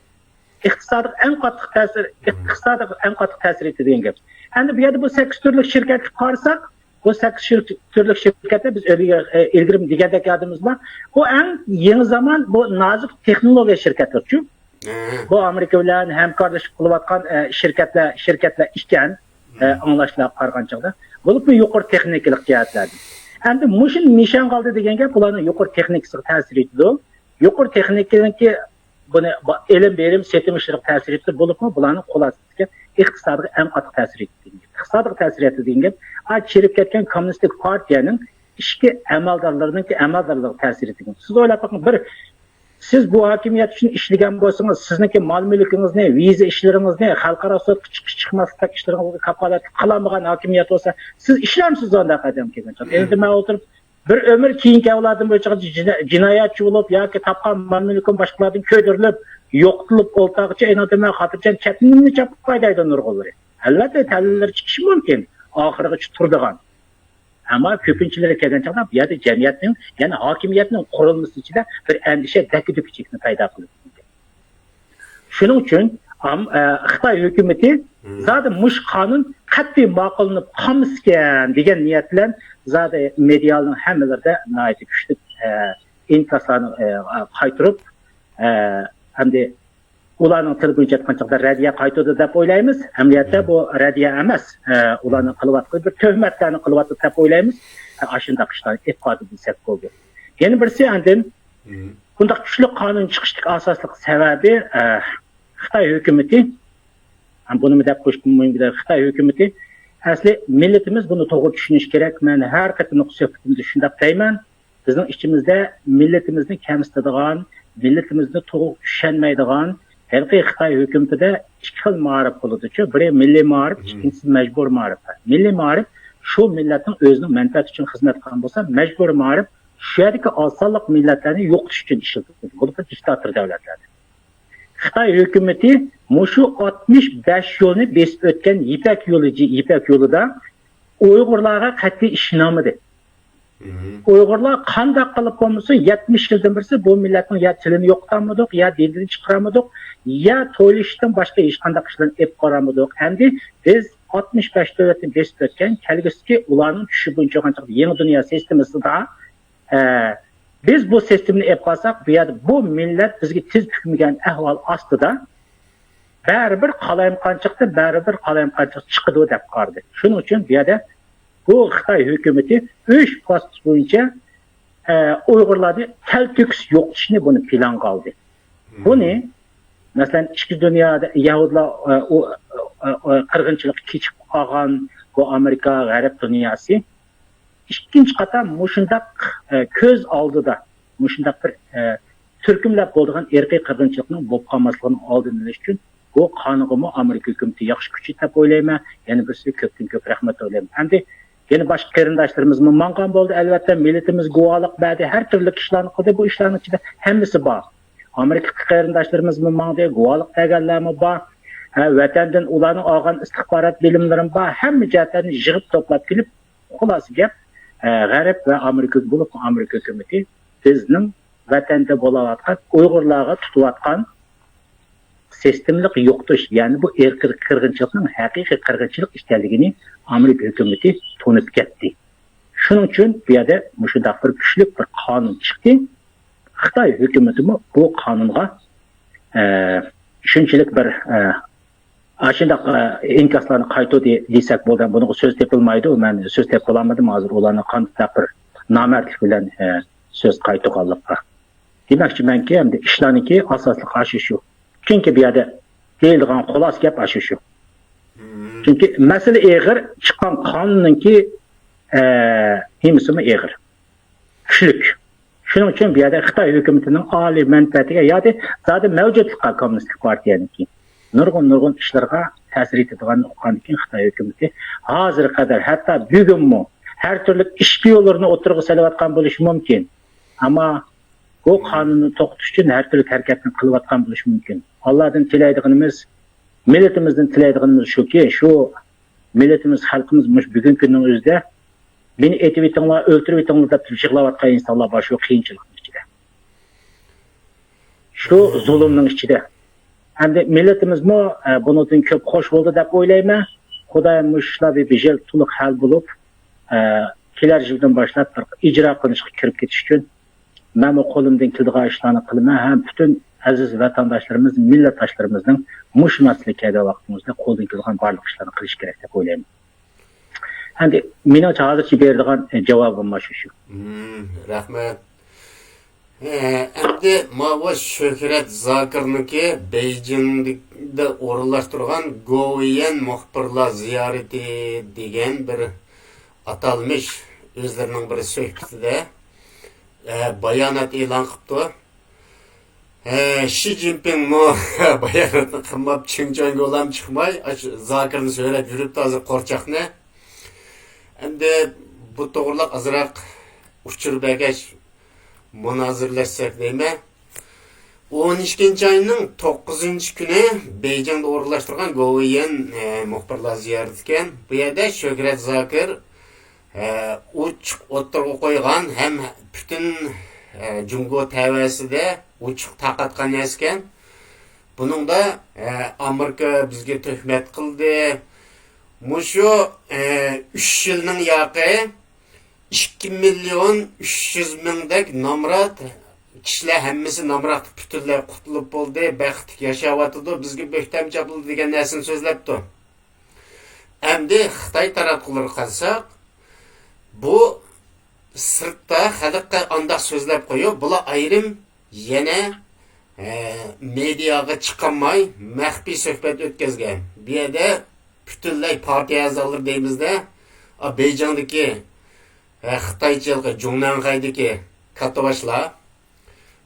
ئىقتىسادقا ئەڭ قاتتىق تەسىر، ئىقتىسادقا ئەڭ قاتتىق تەسىر يېتىدىگەن گەپ. ئەمدى بۇ يەردە بۇ سەككىز تۈرلۈك شىركەتكە قارىساق، بۇ سەككىز شىر-، تۈرلۈك شىركەتتە بىز ئىلگىرى، ئە، ئىلگىرىمۇ دېگەندەك يادىمىزدا، بۇ ئەڭ يېڭى زامان، بۇ نازۇك تېخنولوگىيە شىركەتلىرىچۇ. بۇ ئامېرىكا بىلەن ھەمكارلىشىپ قىلىۋاتقان، ئە، شىركەتلەر، شىركەتلەر ئىكەن، ئە، ئاڭلاشلارغا قارىغان چاغدا. بولۇپمۇ يۇقىرى تېخنىكىلىق جەھەتلەردىن. ئەمدى مۇشۇنى نىشانغا ئالدى دېگەن گەپ، بۇلارنىڭ يۇقىرى تېخنىكىسىغا تەسىر يېتىدۇ. يۇقىرى تېخنىكىنىڭكى بۇنى با-، ئېلىم بېرىم، سېتىم ئىشلىرىغا تەسىر يېتىدۇ. بولۇپمۇ بۇلارنىڭ خۇلاسىسى ئىقتىسادىغا ئەڭ قاتتىق تەسىر يېتىدۇ دېگەن گەپ. ئىقتىسادىغا تەسىر يېتىدۇ دېگەن گەپ، ئا، چىرىپ كەتكەن كوممۇنىستىك پارتىيەنىڭ ئىچكى ئەمەلدارلىرىنىڭكى ئەمەلدارلىرىغا تەسىر يېتىدۇ. سىز ئويلاپ بېقىڭ، بىر سىز بۇ ھاكىمىيەت ئۈچۈن ئىشلىگەن بولسىڭىز، سىزنىڭكى مال مۈلكىڭىزنى، ۋىزا ئىشلىرىڭىزنى، خەلقئارا سوتقا چىقىش چىقماسلىق ئىشلىرىڭىزغا كاپالەتلىك قىلالمىغان ھاكىمىيەت بولسا، سىز ئىشلەمسىز ئانداق ئادەم كەلگەن چاغدا؟ ئەمدى مەن ئولتۇرۇپ، بىر ئۆمۈر كېيىنكى ئەۋلادىم بويىچە جىنا-، جىنايەتچى بولۇپ ياكى تاپقان مال مۈلكۈم باشقىلاردىن كۆيدۈرۈلۈپ، يوقىتىلىپ ئولتۇرغۇچە ئەينى مەن خاتىرجەم چەتنىمنى چاپقايدايدۇ نۇرغۇنلىرى. ئەلۋەتتە، تەلىلىرى چىقىشى مۇمكىن. ئاخىرىغىچە تۇرىدىغان. ئەمما كۆپىنچىلىرى كەلگەن چاغدا بۇ يەردە جەمئىيەتنىڭ، يەنى ھاكىمىيەتنىڭ قۇرۇلمىسى ئىچىدە بىر ئەندىشە، دەككە-دۈككىچىلىكنى پەيدا قىلىدۇ. شۇنىڭ ئۈچۈن ئام-، ئە، خىتاي ھۆكۈمىتى زادى مۇشۇ قانۇن قەتئىي ماقۇللىنىپ قالمىسىكەن دېگەن نىيەت بىلەن زادى مېدىيالارنىڭ ھەممىلىرىدە ناھايىتى كۈچلۈك، ئە، ئىنكاسلارنى، ئە، قايتۇرۇپ، ئە، ئەمدى ئۇلارنىڭ تىلى بويىچە ئېيتقان چاغدا رەددىيە قايتۇردى دەپ ئويلايمىز. ئەمەلىيەتتە بۇ رەددىيە ئەمەس. ئە، ئۇلارنىڭ قىلىۋاتقىنى بىر تۆھمەتلەرنى قىلىۋاتىدۇ دەپ ئويلايمىز. ئە، ئاشۇنداق ئىشلارنى ئېلىپ باردى دېسەك بولىدۇ. يەنە بىرسى ئاندىن بۇنداق كۈچلۈك قانۇن چىقىشتىكى ئاساسلىق سەۋەبى، ئە، خىتاي ھۆكۈمىتى، ھەم بۇنىمۇ دەپ قويۇشقا مۇھىم، خىتاي ھۆكۈمىتى ئەسلى مىللىتىمىز بۇنى توغرا چۈشىنىشى كېرەك. مەن ھەر قېتىملىق سۆھبىتىمدە شۇنداق دەيمەن. بىزنىڭ ئىچىمىزدە مىللىتىمىزنى كەمسىتىدىغان، مىللىتىمىزنى توغرا چۈشەنمەيدىغان، ھېلىقى خىتاي ھۆكۈمىتىدە ئىككى خىل مائارىپ بولىدۇچۇ. بىرى مىللىي مائارىپ، ئىككىنچىسى مەجبۇرىي مائارىپ. مىللىي مائارىپ شۇ مىللەتنىڭ ئۆزىنىڭ مەنپەئەتى ئۈچۈن خىزمەت قىلغان بولسا، مەجبۇرىي مائارىپ شۇ يەردىكى ئاز سانلىق مىللەتلەرنى يوقىتىش ئۈچۈن ئىشلىتىلىدۇ. بولۇپمۇ دىكتاتور دۆلەتلەردە. خىتاي ھۆكۈمىتى مۇشۇ ئاتمىش بەش يىلنى بېسىپ ئۆتكەن يىپەك يولى، يىپەك يولىدا ئۇيغۇرلارغا قەتئىي ئىشىنالمىدى. ئۇيغۇرلار قانداق قىلىپ بولمىسۇن، يەتمىش يىلدىن بېرى بۇ مىللەتنىڭ يا تىلىنى يوقىتالمىدۇق، يا دىنىنى چىقىرالمىدۇق، يا تويلىشىشتىن باشقا ھېچقانداق ئىشلارنى ئېلىپ بارالمىدۇق. ئەمدى بىز ئاتمىش بەش دۆلەتنى بېسىپ ئۆتكەن، كەلگۈسىدىكى ئۇلارنىڭ چۈشى بويىچە ئويلىغان چاغدا يېڭى دۇنيا سىستېمىسىدا، ئە، بىز بۇ سىستېمىنى ئېلىپ قالساق، بۇ يەردە بۇ مىللەت بىزگە تىز پۈكمىگەن ئەھۋال ئاستىدا، بەرىبىر قالايمىقانچىلىقتىن بەرىبىر قالايمىقانچىلىق چىقىدۇ دەپ قارىدى. شۇنىڭ ئۈچۈن بۇ يەردە بۇ خىتاي ھۆكۈمىتى ئۈچ باسقۇچ بويىچە، ئە، ئۇيغۇرلارنى تەلتۆكۈس يوقىتىشنى بۇنى پىلانغا ئالدى. بۇنى، مەسىلەن، ئىككى دۇنيادا يەھۇدىيلار، ئە، ئۇ، ئە، ئە، قىرغىنچىلىققا كېچىكىپ قالغان بۇ ئامېرىكا، غەرب دۇنياسى ئىككىنچى قاتار مۇشۇنداق، ئە، كۆز ئالدىدا مۇشۇنداق بىر، ئە، تۈركۈملەپ بولىدىغان ئىرقىي قىرغىنچىلىقنىڭ بولۇپ قالماسلىقىنىڭ ئالدىنى ئېلىش ئۈچۈن بۇ قانۇنغىمۇ ئامېرىكا ھۆكۈمىتى ياخشى كۈچ دەپ ئويلايمەن. يەنە بىرسى كۆپتىن كۆپ رەھمەت ئويلايمەن. ئەمدى يەنە باشقا قېرىنداشلىرىمىزمۇ ماڭغان بولدى. ئەلۋەتتە، مىللىتىمىز گۇۋاھلىق بەردى، ھەر تۈرلۈك ئىشلارنى قىلدى. بۇ ئىشلارنىڭ ئىچىدە ھەممىسى بار. ئامېرىكا قېرىنداشلىرىمىزمۇ ماڭدى، گۇۋاھلىق بەرگەنلەرمۇ بار. ھە، ۋەتەندىن ئۇلارنىڭ ئالغان ئىستىخبارات بىلىملىرىمۇ بار. ھەممە جەھەتلەرنى يىغىپ توپلاپ كېلىپ، خۇلاسە گەپ، ئە، غەرب ۋە ئامېرىكا، بولۇپمۇ ئامېرىكا ھۆكۈمىتى بىزنىڭ ۋەتەندە بولۇۋاتقان ئۇيغۇرلارغا تۇتۇۋاتقان سىستېمىلىق يوقىتىش، يەنى بۇ ئىرقىي قىرغىنچىلىقنىڭ ھەقىقىي قىرغىنچىلىق ئىكەنلىكىنى ئامېرىكا ھۆكۈمىتى تونۇپ كەتتى. شۇنىڭ ئۈچۈن بۇ يەردە مۇشۇنداق بىر كۈچلۈك بىر قانۇن چىقتى. خىتاي ھۆكۈمىتىمۇ بۇ قانۇنغا، ئە، شۇنچىلىك بىر، ئە، ئاشۇنداق، ئە، ئىنكاسلارنى قايتۇردى دېسەك بولىدۇ. بۇنىڭغا سۆز تېپىلمايدۇ. مەن سۆز تېپىۋالمىدىم ھازىر ئۇلارنىڭ قانداق بىر نامەردلىك بىلەن، ئە، سۆز قايتۇرغانلىققا. دېمەكچىمەنكى، ئەمدى ئىشلارنىڭكى ئاساسلىقى ئاشۇ شۇ. چۈنكى بۇ يەردە دېيىلىدىغان خۇلاسە گەپ ئاشۇ شۇ. چۈنكى مەسىلە ئېغىر، چىققان قانۇننىڭكى، ئە، نېمىسىمۇ ئېغىر. كۈچلۈك. شۇنىڭ ئۈچۈن بۇ يەردە خىتاي ھۆكۈمىتىنىڭ ئالىي مەنپەئەتىگە ياكى زادى مەۋجۇتلۇققا، كوممۇنىستىك پارتىيەنىڭكى نۇرغۇن، نۇرغۇن ئىشلىرىغا تەسىر يېتىدىغانلىقىنى ئۇققاندىن كېيىن خىتاي ھۆكۈمىتى ھازىرغا قەدەر، ھەتتا بۈگۈنمۇ ھەر تۈرلۈك ئىشقا يوللىرىنى ئوتتۇرىغا سېلىۋاتقان بولۇشى مۇمكىن. ئەمما بۇ قانۇننى توختىتىش ئۈچۈن ھەر تۈرلۈك ھەرىكەتنى قىلىۋاتقان بولۇشى مۇمكىن. ئاللادىن تىلەيدىغىنىمىز، مىللىتىمىزدىن تىلەيدىغىنىمىز شۇكى، شۇ مىللىتىمىز، خەلقىمىز مۇشۇ بۈگۈنكى كۈننىڭ ئۆزىدە مېنى ئېتىۋېتىڭلار، ئۆلتۈرۈۋېتىڭلار دەپ يىغلاۋاتقان ئىنسانلار بار شۇ قىيىنچىلىقنىڭ ئىچىدە. شۇ زۇلۇمنىڭ ئىچىدە. ئەمدى مىللىتىمىزمۇ، ئە، بۇنىڭدىن كۆپ خوش بولدى دەپ ئويلايمەن. خۇدايىم مۇشۇ ئىشلار بىر بىر يىل تولۇق ھەل بولۇپ، ئە، كېلەر يىلدىن باشلاپ بىر ئىجرا قىلىنىشقا كىرىپ كېتىش ئۈچۈن مەنمۇ قولۇمدىن كېلىدىغان ئىشلارنى قىلىمەن ھەم پۈتۈن ئەزىز ۋەتەنداشلىرىمىز، مىللەتداشلىرىمىزنىڭ مۇشۇ مەسىلىگە كەلگەن ۋاقتىمىزدا قولدىن كېلىدىغان بارلىق ئىشلارنى قىلىش كېرەك دەپ ئويلايمەن. ئەمدى مېنىڭچە ھازىرچە بېرىدىغان، ئە، جاۋابىم مانا شۇ. مم، رەھمەت. ئە، ئەمدى ماۋۇ شۆھرەت زاكىرنىڭكى بېيجىڭدا ئورۇنلاشتۇرغان گوۋۇيۈەن مۇخبىرلار زىيارىتى دېگەن بىر ئاتالمىش ئۆزلىرىنىڭ بىر سۆھبىتىدە، ئە، بايانات ئېلان قىپتۇ. ئە، شى جىنپىڭمۇ باياناتنى قىلماپ، چىڭ چۈەنگولام چىقماي، ئاشۇ زاكىرنى سۆرەپ يۈرۈپتۇ ھازىر قورچاقنى. ئەمدى بۇ توغرىلىق ئازراق ئۇچۇر بەرگەچ مۇنازىرىلەشسەك دەيمەن. ئون ئىككىنچى ئاينىڭ توققۇزىنچى كۈنى بېيجىڭدا ئورۇنلاشتۇرغان گوۋۇيۈەن، ئە، مۇخبىرلار زىيارىتى ئىكەن. بۇ يەردە شۆھرەت زاكىر، ئوچۇق ئوتتۇرىغا قويغان ھەم پۈتۈن، ئە، جۇڭگو تەۋەسىدە ئوچۇق تارقاتقان نەرسىكەن. بۇنىڭدا، ئە، ئامېرىكا بىزگە تۆھمەت قىلدى. مۇشۇ، ئە، ئۈچ يىلنىڭ ياقى ئىككى مىليون ئۈچ يۈز مىڭدەك نامرات كىشىلەر ھەممىسى نامراتلىق پۈتۈنلەي قۇتۇلۇپ بولدى، بەختلىك ياشاۋاتىدۇ، بىزگە بۆھتەن چاپلىدى دېگەن نەرسىنى سۆزلەپتۇ. ئەمدى خىتاي تاراتقۇلىرىغا قارىساق، بۇ سىرتتا خەلققە ئانداق سۆزلەپ قويۇپ، بۇلار ئايرىم يەنە، ئە، مېدىياغا چىقالماي مەخپىي سۆھبەت ئۆتكۈزگەن. بۇ يەردە پۈتۈنلەي پارتىيە ئەزالىرى دەيمىزدە، ئا، بېيجىڭدىكى، ئە، خىتايچىلىقى جۇڭنەنخەيدىكى كاتتىباشلار،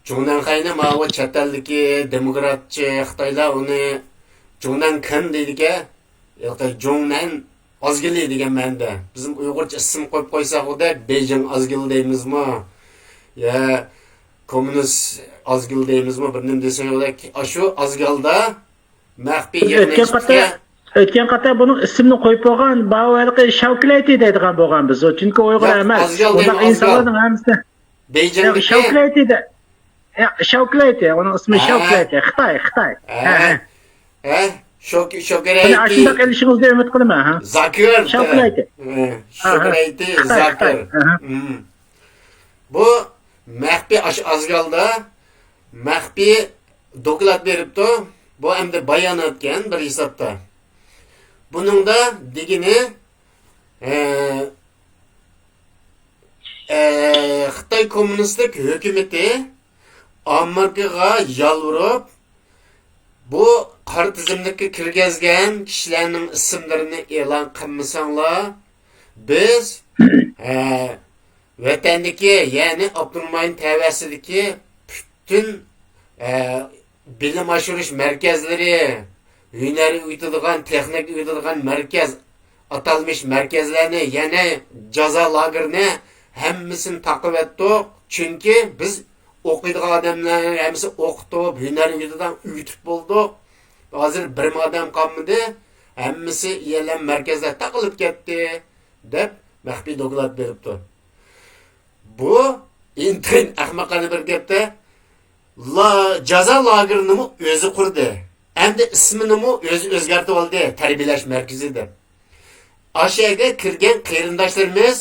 جۇڭنەنخەينى ماۋۇ چەت ئەلدىكى دېموكراتچى خىتايلار ئۇنى جۇڭنەنكېن دەيدىكەن. ھېلىقى جۇڭنەن ئازگىلى دېگەن مەنىدە. بىزنىڭ ئۇيغۇرچە ئىسىم قويۇپ قويساق ئۇدەك، بېيجىڭ ئازگىلى دەيمىزمۇ؟ يا كوممۇنىست ئازگىلى دەيمىزمۇ؟ بىر نېمە دېسەك ئۇدەك. ئاشۇ ئازگالدا مەخپىي بىز ئۆتكەن قېتىم، يىغىنلىشىپتىكەن. ئۆتكەن قېتىم بۇنىڭ ئىسمىنى قويۇپ بولغان، باۋۇ ھېلىقى شاۋكىلەيتى دەيدىغان بولغان بىز. ئۇ چۈنكى ئۇيغۇر ياق، ئەمەس. ئازگال ئۇنداق دەيمەن، ئازگال. ئىنسانلارنىڭ ھەممىسى. بېيجىڭدىكى شاۋكىلەيتى دە-، يا، شاۋكىلەيتى، ئۇنىڭ ئىسمى ھە. شاۋكىلەيتى. خىتاي، خىتاي. ھە. ھە، ھە. ھە، شوك-، شوكىرەيتى. مانا ئاشۇنداق ئېلىشىڭىزنى ئۈمىد قىلىمەن، ھە. زاكىر. شاۋكىلەيتى. ھە، ھە، ھە. شوكىرەيتى، خىتاي، زاكىر. خىتاي. ھە، ھە. ھىم. بۇ مەخپىي ئاش-، ئازگالدا مەخپىي دوكلات بېرىپتۇ. بۇ ئەمدى باياناتكەن بىر ھېسابتا. بۇنىڭدا دېگىنى، ئە، ئە، خىتاي كوممۇنىستىك ھۆكۈمىتى ئامېرىكىغا يالۋۇرۇپ، بۇ قارا تىزىملىككە كىرگۈزگەن كىشىلەرنىڭ ئىسىملىرىنى ئېلان قىلمىساڭلار، بىز، ئە، ۋەتەندىكى، يەنى ئاپتونوم رايون تەۋەسىدىكى پۈتۈن، ئە، بىلىم ئاشۇرۇش مەركەزلىرى، ھۈنەر ئۆگىتىدىغان، تېخنىكا ئۆگىتىدىغان مەركەز، ئاتالمىش مەركەزلەرنى، يەنە جازا لاگېرىنى ھەممىسىنى تاقىۋەتتۇق. چۈنكى بىز ئوقۇيدىغان ئادەملەرنى ھەممىسى ئوقۇتۇپ، ھۈنەر ئۆگىتىدىغان ئۆگىتىپ بولدۇق. ھازىر بىرمۇ ئادەم قالمىدى. ھەممىسى يەنە مەركەزلەر تاقىلىپ كەتتى، دەپ مەخپىي دوكلات بېرىپتۇ. بۇ ئىنتايىن ئەخمىقانە بىر گەپتە، لا-، جازا لاگېرىنىمۇ ئۆزى قۇردى. ئەمدى ئىسمىنىمۇ ئۆزى ئۆزگەرتىۋالدى، تەربىيەلەش مەركىزى دەپ. ئاشۇ يەرگە كىرگەن قېرىنداشلىرىمىز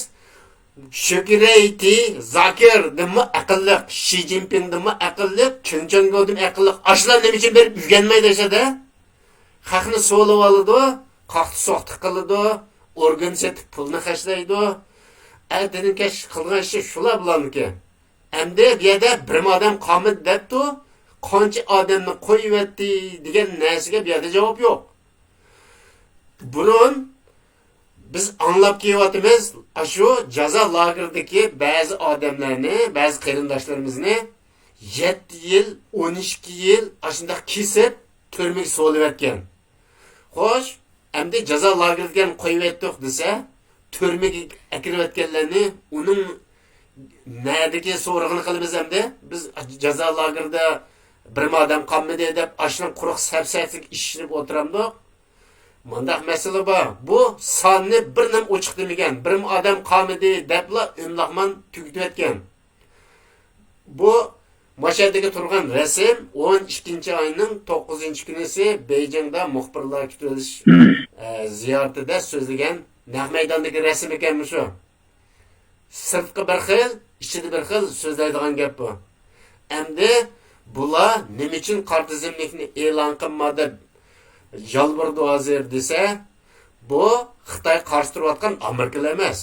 شۆكۈرەيتى زاكىردىنمۇ ئەقىللىق، شى جىنپىڭدىنمۇ ئەقىللىق، چېن چۈەنگودىن ئەقىللىق. ئاشۇلار نېمە ئۈچۈن بېرىپ ئۆگەنمەيدۇ ئاشۇ يەردە؟ خەقنى سولىۋالىدۇ، قاقتى-سوقتى قىلىدۇ، ئورگان سېتىپ پۇلنى خەجلەيدۇ. ئەتىدىن كەچ قىلغان ئىشى شۇلار بۇلارنىڭكى. ئەمدى بۇ يەردە بىرمۇ ئادەم قالمىدى دەپتۇ، قانچە ئادەمنى قويۇۋەتتى دېگەن نەرسىگە بۇ يەردە جاۋاب يوق. بۇرۇن بىز ئاڭلاپ كېلىۋاتىمىز، ئاشۇ جازا لاگېرىدىكى بەزى ئادەملەرنى، بەزى قېرىنداشلىرىمىزنى يەتتە يىل، ئون ئىككى يىل ئاشۇنداق كېسىپ، تۈرمىگە سولىۋەتكەن. خوش، ئەمدى جازا لاگېرىدىكىنى قويۇۋەتتۇق دېسە، تۈرمىگە ئەكىرىۋەتكەنلەرنى ئۇنىڭ نەدىكى سورىقىنى قىلىمىز ئەمدى؟ بىز جازا لاگېرىدا بىرمۇ ئادەم قالمىدى دەپ، ئاشۇنىڭ قۇرۇق سەپسەتىگە ئىشىنىپ ئولتۇرامدۇق؟ مۇنداق مەسىلە بار. بۇ ساننى بىر نېمە ئوچۇق دېمىگەن، بىرمۇ ئادەم قالمىدى دەپلا ئۆملەخمان تۈگىتىۋەتكەن. بۇ ماشەدىكى تۇرغان رەسىم ئون ئىككىنچى ئاينىڭ توققۇزىنچى كۈنىسى بېيجىڭدا مۇخبىرلار كۈتۈۋېلىش، ئە، زىيارىتىدە سۆزلىگەن نەق مەيداندىكى رەسىم ئىكەن مۇشۇ. سىرتقى بىر خىل، ئىچىدە بىر خىل سۆزلەيدىغان گەپ بۇ. ئەمدى بۇلار نېمە ئۈچۈن قارا تىزىملىكنى ئېلان قىلما دەپ يالۋۇرىدۇ ھازىر دېسە، بۇ خىتاي قارشى تۇرۇۋاتقان ئامېرىكىلا ئەمەس.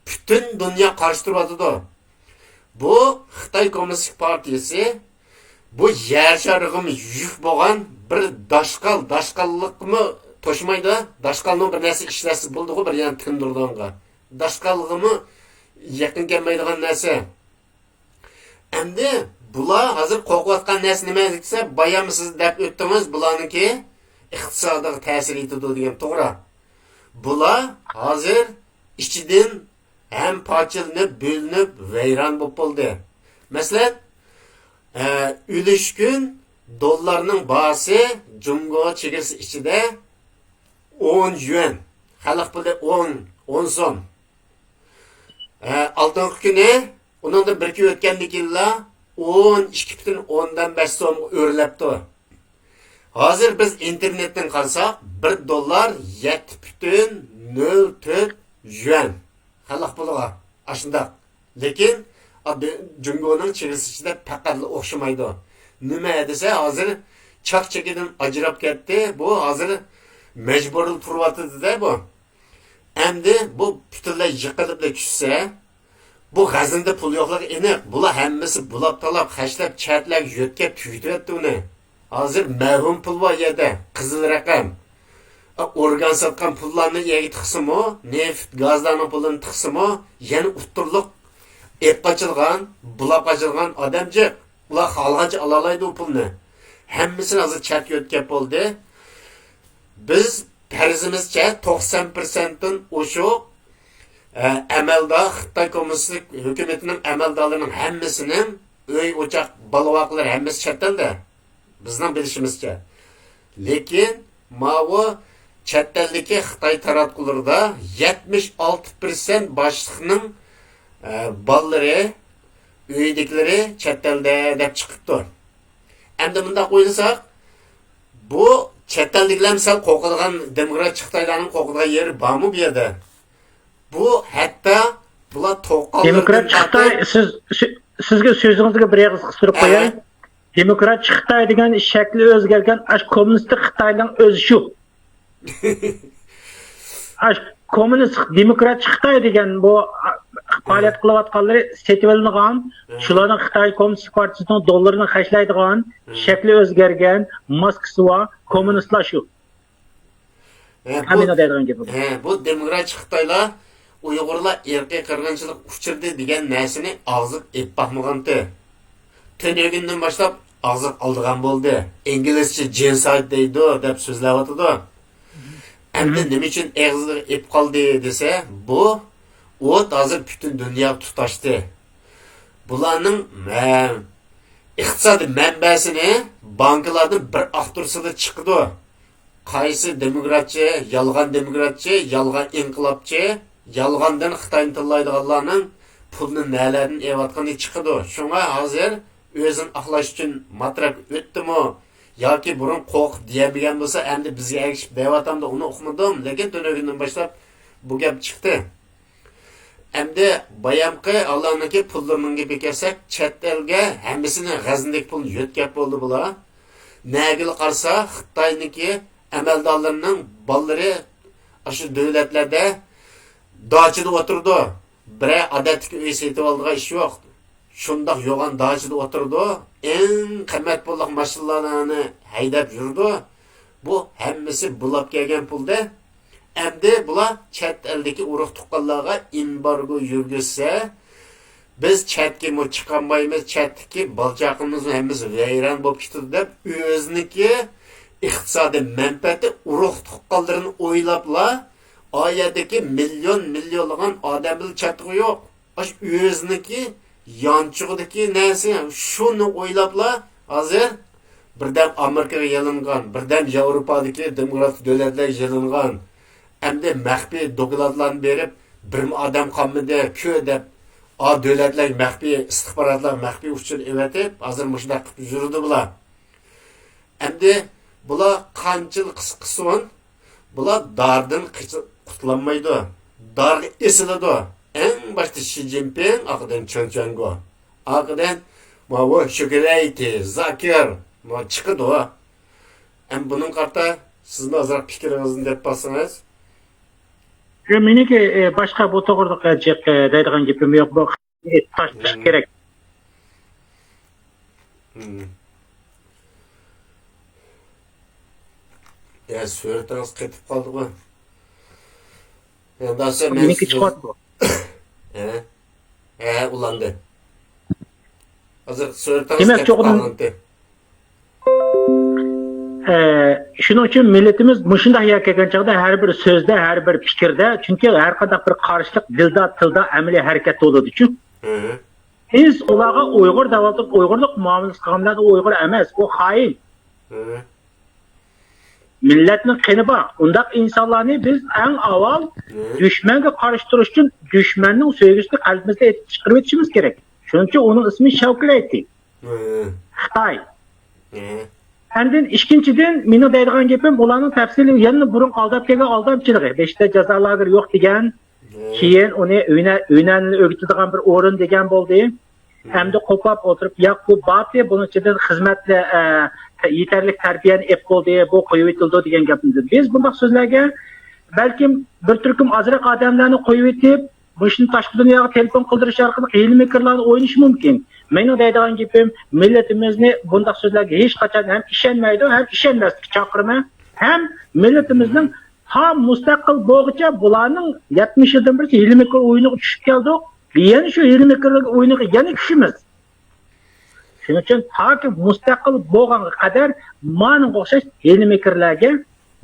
پۈتۈن دۇنيا قارشى تۇرۇۋاتىدۇ. بۇ خىتاي كوممۇنىستىك پارتىيىسى بۇ يەر شارىغىمۇ يۈك بولغان بىر داشقال، داشقاللىقمۇ توشمايدۇ. داشقالنىڭ بىر نەرسە ئىشلەتسە بولىدىغۇ، بىر يەنە تىندۇرىدىغانغا. داشقالغىمۇ يېقىن كەلمەيدىغان نەرسە. ئەمدى بۇلار ھازىر قورقۇۋاتقان نەرسە نېمە دېسە، بايام سىز دەپ ئۆتتىڭىز، بۇلارنىڭكى ئىقتىسادىغا تەسىر يېتىدۇ دېگەن توغرا. بۇلار ھازىر ئىچىدىن ھەم پارچىلىنىپ، بۆلۈنۈپ، ۋەيران بولۇپ بولدى. مەسىلەن، ئە، ئۈلۈشكۈن دوللارنىڭ باھاسى جۇڭگو چېگرىسى ئىچىدە ئون يۈەن، خەلق پۇلى ئون، ئون سوم. ھە، ئالدىنقى كۈنى، ئۇنىڭدىن بىر كۈن ئۆتكەندىن كېيىنلا ئون ئىككى پۈتۈن ئوندىن بەش سومغا ئۆرلەپتۇ. ھازىر بىز ئىنتېرنېتتىن قارىساق، بىر دوللار يەتتە پۈتۈن نۆل تۆت يۈەن. خەلق پۇلىغا ئاشۇنداق. لېكىن، ئا، دۆ-، جۇڭگونىڭ چېگرىسى ئىچىدە پەقەتلا ئوخشىمايدۇ. نېمە دېسە، ھازىر چاق-چېكىدىن ئاجراپ كەتتى. بۇ ھازىر مەجبۇرلا تۇرۇۋاتىدۇ-دە بۇ. ئەمدى بۇ پۈتۈنلەي يىقىلىپلا چۈشسە، بۇ غەزنىدە پۇل يوقلۇقى ئېنىق. بۇلار ھەممىسى بۇلاپ-تالاپ، خەجلەپ، چەتلەرگە يۆتكەپ تۈگىتىۋەتتى ئۇنى. ھازىر مەۋھۇم پۇل بار يەردە، قىزىل رەقەم. ئورگان ساتقان پۇللارنى يەرگە تىقسىمۇ، نېفىت، گازلارنىڭ پۇلىنى تىقسىمۇ، يەنە ئۇتتۇرلۇق ئېلىپ قاچىلىغان، بۇلاپ قاچىلىغان ئادەم جىق. ئۇلار خالىغانچە ئالالايدۇ ئۇ پۇلنى. ھەممىسىنى ھازىر چەتكە يۆتكەپ بولدى. بىز پەرىزىمىزچە توقسان پىرسەنتتىن ئوشۇق، ئە، ئەمەلدار، خىتاي كوممۇنىستىك ھۆكۈمىتىنىڭ ئەمەلدارلىرىنىڭ ھەممىسىنىڭ ئۆي، ئوچاق، بالا-ۋاقىلىرى ھەممىسى چەت ئەلدە. بىزنىڭ بىلىشىمىزچە. لېكىن ماۋۇ چەت ئەلدىكى خىتاي تاراتقۇلىرىدا يەتمىش ئالتە پىرسەنت باشلىقنىڭ، ئە، بالىلىرى، ئۆيدىكىلىرى چەت ئەلدە دەپ چىقىپتۇ. ئەمدى مۇنداق ئويلىساق، بۇ چەت ئەلدىكىلەر سەل قورقىدىغان، دېموكراتچى خىتايلارنىڭ قورقىدىغان يېرى بارمۇ بۇ يەردە؟ بۇ ھەتتا بۇلار توققانلىرىدىن دېموكراتچى خىتاي، تارتىپ سىز، سى-، سىزگە سۆزىڭىزگە بىر ئېغىز قىستۇرۇپ قوياي. ئەھە. دېموكراتچى خىتاي دېگەن شەكلى ئۆزگەرگەن ئاشۇ كوممۇنىستىك خىتاينىڭ ئۆزى شۇ. ئاشۇ كوممۇنىست دېموكراتچى خىتاي دېگەن بۇ، ئا، پائالىيەت قىلىۋاتقانلىرى سېتىۋېلىنغان، ھە. شۇلارنىڭ خىتاي كوممۇنىست پارتىيىسىنىڭ دوللىرىنى خەجلەيدىغان، ھە. شەكلى ئۆزگەرگەن، ماسكىسى بار، كوممۇنىستلار شۇ. ھە، بۇ، ھەممىنىڭ دەيدىغان گېپى بۇ. ھە، بۇ دېموكراتچى خىتايلار ئۇيغۇرلار ئىرقىي قىرغىنچىلىققا ئۇچرىدى دېگەن نەرسىنى ئاغزىغا ئېلىپ باقمىغانتى. تۈنۈگۈندىن باشلاپ ئاغزىغا ئالىدىغان بولدى. ئىنگلىزچە جېنوسايد دەيدۇ دەپ سۆزلەۋاتىدۇ. ئەمدى مم. نېمە ئۈچۈن ئېغىزىغا ئېلىپ قالدى دېسە، بۇ ئوت ھازىر پۈتۈن دۇنياغا تۇتاشتى. بۇلارنىڭ، ھە، ئىقتىسادىي مەنبەسىنى بانكىلاردىن بىر ئاختۇرسىلا چىقىدۇ. قايسى دېموكراتچى، يالغان دېموكراتچى، يالغان ئىنقىلابچى، يالغاندىن خىتاينى تىللايدىغانلارنىڭ پۇلنى نەلەردىن ئېلىۋاتقىنى چىقىدۇ. شۇڭا ھازىر ئۆزىنى ئاقلاش ئۈچۈن ماتراك ئۆتتىمۇ ياكى بۇرۇن قورقۇپ دېيەلمىگەن بولسا، ئەمدى بىزگە ئەگىشىپ دەۋاتامدۇ، ئۇنى ئۇقمىدىم. لېكىن تۈنۈگۈندىن باشلاپ بۇ گەپ چىقتى. ئەمدى بايامقى ئالانىكى پۇللىرىنىڭ گېپىگە كەلسەك، چەت ئەلگە ھەممىسىنى غەزنىدىكى پۇلنى يۆتكەپ بولدى بۇلار. نەگىلا قارىسا، خىتاينىڭكى ئەمەلدارلىرىنىڭ بالىلىرى ئاشۇ دۆلەتلەردە داچىدا ئولتۇرىدۇ. بىرەر ئادەتتىكى ئۆي سېتىۋالىدىغان ئىش يوق. شۇنداق يوغان داچىدا ئولتۇرىدۇ. ئەڭ قىممەت پۇللۇق ماشىنىلارنى ھەيدەپ يۈرىدۇ. بۇ ھەممىسى بۇلاپ كەلگەن پۇلدە. ئەمدى بۇلار چەت ئەلدىكى ئۇرۇق تۇغقانلارغا ئېمبارگو يۈرگۈزسە، بىز چەتكىمۇ چىقالمايمىز، چەتتىكى بالا-چاقىمىزمۇ ھەممىسى ۋەيران بولۇپ كېتىدۇ دەپ، ئۆزىنىڭكى ئىقتىسادىي مەنپەئەتى، ئۇرۇق تۇغقانلىرىنى ئويلاپلا، ئا يەردىكى مىليون مىليونلىغان ئادەم بىلەن چاتىقى يوق. ئاشۇ ئۆزىنىڭكى يانچۇقىدىكى نەرسە، شۇنى ئويلاپلا ھازىر بىردەم ئامېرىكىغا يېلىنغان، بىردەم ياۋروپادىكى دېموكراتىك دۆلەتلەرگە يېلىنغان، ئەمدى مەخپىي دوكلاتلارنى بېرىپ، بىرمۇ ئادەم قالمىدى، كۆ دەپ، ئا دۆلەتلەرگە مەخپىي ئىستىخباراتلار، مەخپىي ئۇچۇر ئېۋەتىپ، ھازىر مۇشۇنداق قىلىپ يۈرىدۇ بۇلار. ئەمدى بۇلار قانچىلىك قىسقىسۇن، بۇلار داردىن قېچىپ قۇتۇلالمايدۇ. دارغا ئېسىلىدۇ. ئەڭ باشتا شى جىنپىڭ، ئارقىدىن چېن چۈەنگو، ئارقىدىن ماۋۇ شۈكرەيتى، زاكىر، ماۋۇ چىقىدۇ. ئەمدى بۇنىڭغا قارىتا سىزمۇ ئازراق پىكرىڭىزنى دەپ باقسىڭىز. يا، مېنىڭكى، ئى، باشقا بۇ توغرىلىق جىق، ئى، دەيدىغان گېپىم يوق. بۇ تاشلىشى كېرەك. يا، سۈرىتىڭىز قېتىپ قالدىغۇ. يا، باسا مەن مېنىڭكى سىزنى چىقىۋاتىدۇ. ھە؟ ھە، ئۇلاندى. ھازىر سۈرىتىڭىز دېمەك، قېتىپ چوقۇم قالغانتى. ئە، شۇنىڭ ئۈچۈن مىللىتىمىز مۇشۇنداق يەرگە كەلگەن چاغدا ھەر بىر سۆزدە، ھەر بىر پىكىردە، چۈنكى ھەر قانداق بىر قارشىلىق دىلدا، تىلدا، ئەمەلىي ھەرىكەتتە بولىدۇچۇ. ھە. بىز ئۇلارغا ئۇيغۇر دەۋاتىپ، ئۇيغۇرلۇق مۇئامىلىسى قىلغانلاردا ئۇيغۇر ئەمەس، ئۇ خائىن. ھە. مىللەتنىڭ قېنى بار. ئۇنداق ئىنسانلارنى بىز ئەڭ ئاۋۋال دۈشمەنگە قارشى تۇرۇش ئۈچۈن دۈشمەننىڭ سۆيگۈسىنى قەلبىمىزدىن ئېتىپ چىقىرىۋېتىشىمىز كېرەك. شۇنىڭ ئۈچۈن ئۇنىڭ ئىسمى شاۋكىلەيتى. خىتاي. ئاندىن ئىككىنچىدىن، مېنىڭ دەيدىغان گېپىم، ئۇلارنىڭ تەپسىلىي يەنە بۇرۇن ئالداپ كەلگەن ئالدامچىلىقى. بېشىدا جازا لاگېرى يوق دېگەن، كېيىن ئۇنى ھۈنەر، ھۈنەرنى ئۆگىتىدىغان بىر ئورۇن دېگەن بولدى. ئەمدى قوپاپ ئولتۇرۇپ، ياق، بۇ بارتى، بۇنىڭ ئىچىدىن خىزمەتلە، ئە، يېتەرلىك تەربىيەنى ئېپ بولدى، بۇ قويۇۋېتىلىدۇ دېگەن گەپنى. بىز بۇنداق سۆزلەرگە بەلكىم بىر تۈركۈم ئازراق ئادەملەرنى قويۇۋېتىپ، مۇشۇنى تاشقى دۇنياغا تېلېفون قىلدۇرۇش ئارقىلىق ھىيلە-مىكىرلارنى ئوينىشى مۇمكىن. مېنىڭ دەيدىغان گېپىم، مىللىتىمىزنى بۇنداق سۆزلەرگە ھېچقاچان ھەم ئىشەنمەيدۇ، ھەم ئىشەنمەسلىككە چاقىرىمەن. ھەم مىللىتىمىزنىڭ تا مۇستەقىل بولغۇچە بۇلارنىڭ يەتمىش يىلدىن بېرى ھىيلە-مىكىر ئويۇنىغا چۈشۈپ كەلدۇق. يەنە شۇ ھىيلە-مىكىرلىك ئويۇنىغا يەنە چۈشىمىز. شۇنىڭ ئۈچۈن تاكى مۇستەقىل بولغانغا قەدەر مانىڭغا ئوخشاش ھىيلە-مىكىرلەرگە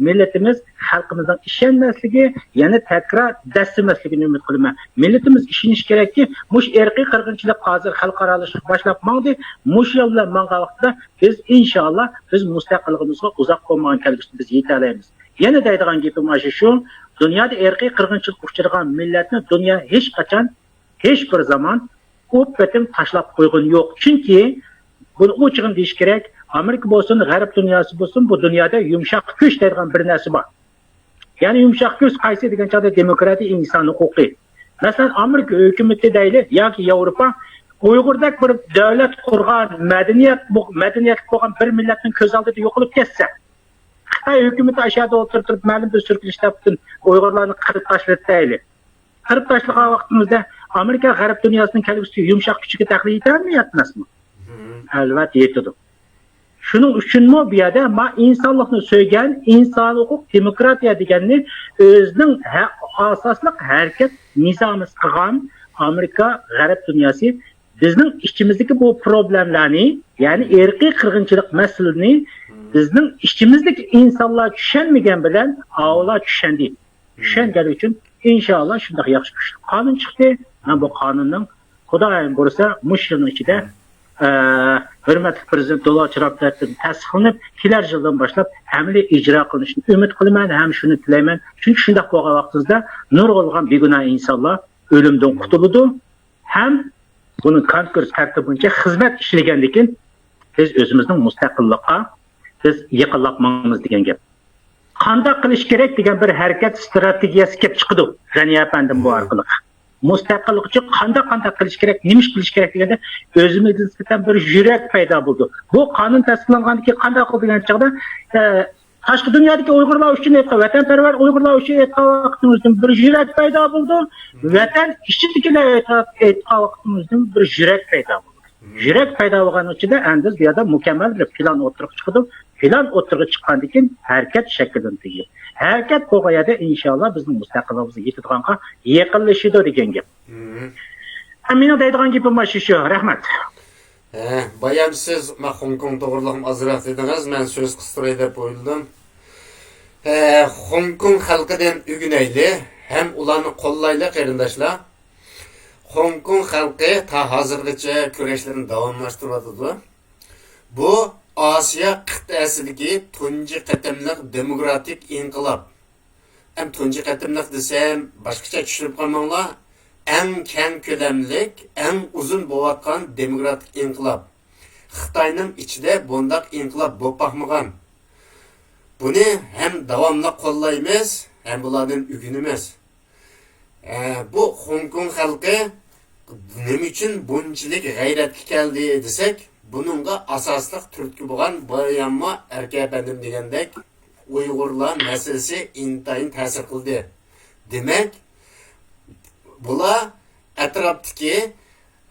مىللىتىمىز، خەلقىمىزنىڭ ئىشەنمەسلىكى، يەنە تەكرار دەسسىمەسلىكىنى ئۈمىد قىلىمەن. مىللىتىمىز ئىشىنىشى كېرەككى، مۇشۇ ئىرقىي قىرغىنچىلىق ھازىر خەلقئارالىشىپ باشلاپ ماڭدى. مۇشۇ يول بىلەن ماڭغان ۋاقتىدا بىز، ئىنشائاللا، بىز مۇستەقىللىقىمىزغا ئۇزاق بولمىغان كەلگۈسىدە بىز يېتەلەيمىز. يەنە دەيدىغان گېپىم ئاشۇ شۇ، دۇنيادا ئىرقىي قىرغىنچىلىققا ئۇچرىغان مىللەتنى دۇنيا ھېچقاچان، ھېچ بىر زامان ئۇ پېتىم تاشلاپ قويغىنى يوق. چۈنكى بۇنى ئوچۇقىنى دېيىش كېرەك، ئامېرىكا بولسۇن، غەرب دۇنياسى بولسۇن، بۇ دۇنيادا يۇمشاق كۈچ دەيدىغان بىر نەرسە بار. يەنى يۇمشاق كۈچ قايسى دېگەن چاغدا دېموكراتىيە، ئىنسان ھوقۇقى. مەسىلەن، ئامېرىكا ھۆكۈمىتى دەيلى ياكى ياۋروپا ئۇيغۇردەك بىر دۆلەت قۇرغان، مەدەنىيەت، مەدەنىيەتلىك بولغان بىر مىللەتنىڭ كۆز ئالدىدا يوقىلىپ كەتسە، خىتاي ھۆكۈمىتى ئاشۇ يەردە ئولتۇرۇپ تۇرۇپ مەلۇم بىر سۈركىلىش تاپتىن ئۇيغۇرلارنى قىرىپ تاشلىدى دەيلى. قىرىپ تاشلىغان ۋاقتىمىزدا ئامېرىكا غەرب دۇنياسىنىڭ كەلگۈسىدىكى يۇمشاق كۈچىگە تەخلى يېتەلمەيدۇ ئەمەسمۇ؟ ئەلۋەتتە يېتىدۇ. شۇنىڭ ئۈچۈنمۇ بۇ يەردە ما ئىنسانلىقنى سۆيگەن، ئىنسان ھوقۇق، دېموكراتىيە دېگەننى ئۆزىنىڭ ھە-، ئاساسلىق ھەرىكەت نىزامى قىلغان ئامېرىكا، غەرب دۇنياسى بىزنىڭ ئىچىمىزدىكى بۇ پروبلېمىلارنى، يەنى ئىرقىي قىرغىنچىلىق مەسىلىنى بىزنىڭ ئىچىمىزدىكى ئىنسانلار چۈشەنمىگەن بىلەن ئاۋۇلار چۈشەندى. چۈشەنگەنلىكى ئۈچۈن ئىنشائاللا شۇنداق ياخشى كۈچلۈك قانۇن چىقتى. مەن بۇ قانۇننىڭ خۇدايىم بۇيرۇسا مۇشۇ يىلنىڭ ئىچىدە، ئە، ھۆرمەتلىك پىرېزىدېنت دونالد ترامپ تەرىپىدىن تەستىقلىنىپ، كېلەر يىلدىن باشلاپ ئەمەلىي ئىجرا قىلىنىشىنى ئۈمىد قىلىمەن ھەم شۇنى تىلەيمەن. چۈنكى شۇنداق بولغان ۋاقتىمىزدا نۇرغۇنلىغان بىگۇناھ ئىنسانلار ئۆلۈمدىن قۇتۇلىدۇ ھەم بۇنىڭ كونكرېت تەرتىپى بويىچە خىزمەت ئىشلىگەندىكىن بىز ئۆزىمىزنىڭ مۇستەقىللىققا بىز يېقىنلاپ ماڭىمىز دېگەن گەپ. قانداق قىلىش كېرەك دېگەن بىر ھەرىكەت ئىستراتېگىيەسى كېلىپ چىقىدۇ غەنى ئەپەندىم بۇ ئارقىلىق. مۇستەقىللىق ئۈچۈن قانداق، قانداق قىلىش كېرەك، نېمە ئىش قىلىش كېرەك دېگەندە ئۆزىمىزگە نىسبەتەن بىر يۈرەك پەيدا بولىدۇ. بۇ قانۇن تەستىقلانغاندىن كېيىن قانداق قىلدى دېگەن چاغدا، ئە، تاشقى دۇنيادىكى ئۇيغۇرلار ئۈچۈن ئېيتقان، ۋەتەنپەرۋەر ئۇيغۇرلار ئۈچۈن ئېيتقان ۋاقتىمىزدىن بىر يۈرەك پەيدا بولىدۇ. ۋەتەن ئىچىدىكىلەر ئېيتقان، ئېيتقان ۋاقتىمىزدىن بىر يۈرەك پەيدا بولىدۇ. يۈرەك پەيدا بولغان ئىچىدە ئەندىز بۇ يەردە مۇكەممەل بىر پىلان ئوتتۇرىغا چىقىدۇ. پىلان ئوتتۇرىغا چىققاندىن كېيىن ھەرىكەت شەكىللىنىدۇ. ھەرىكەت بولغان يەردە ئىنشاللا بىزنىڭ مۇستەقىللىقىمىزغا يېتىدىغانغا يېقىنلىشىدۇ دېگەن گەپ. ھە، مېنىڭ دەيدىغان گېپىم مانا شۇ، شۇ. رەھمەت. ھە، بايام سىز ما خوڭكوڭ توغرىلىق ئازراق دېدىڭىز، مەن سۆز قىستۇراي دەپ ئويلىدىم. ھە، خوڭكوڭ خەلقىدىن ئۆگىنەيلى ھەم ئۇلارنى قوللايلى، قېرىنداشلار. خوڭكوڭ خەلقى تا ھازىرغىچە كۈرەشلىرىنى داۋاملاشتۇرۇۋاتىدۇ. بۇ ئاسىيا قىتئەسىدىكى تۇنجى قېتىملىق دېموكراتىك ئىنقىلاب. ئەم تۇنجى قېتىملىق دېسەم، باشقىچە چۈشىنىپ قالماڭلار. ئەڭ كەڭ كۆلەملىك، ئەڭ ئۇزۇن بولۇۋاتقان دېموكراتىك ئىنقىلاب. خىتاينىڭ ئىچىدە بۇنداق ئىنقىلاب بولۇپ باقمىغان. بۇنى ھەم داۋاملىق قوللايمىز، ھەم بۇلاردىن ئۆگىنىمىز. ئە، بۇ خوڭكوڭ خەلقى نېمە ئۈچۈن بۇنچىلىك غەيرەتكە كەلدى دېسەك، بۇنىڭغا ئاساسلىق تۈرتكە بولغان باياممۇ ئەركە ئەپەندىم دېگەندەك ئۇيغۇرلار مەسىلىسى ئىنتايىن تەسىر قىلدى. دېمەك، بۇلار ئەتراپتىكى،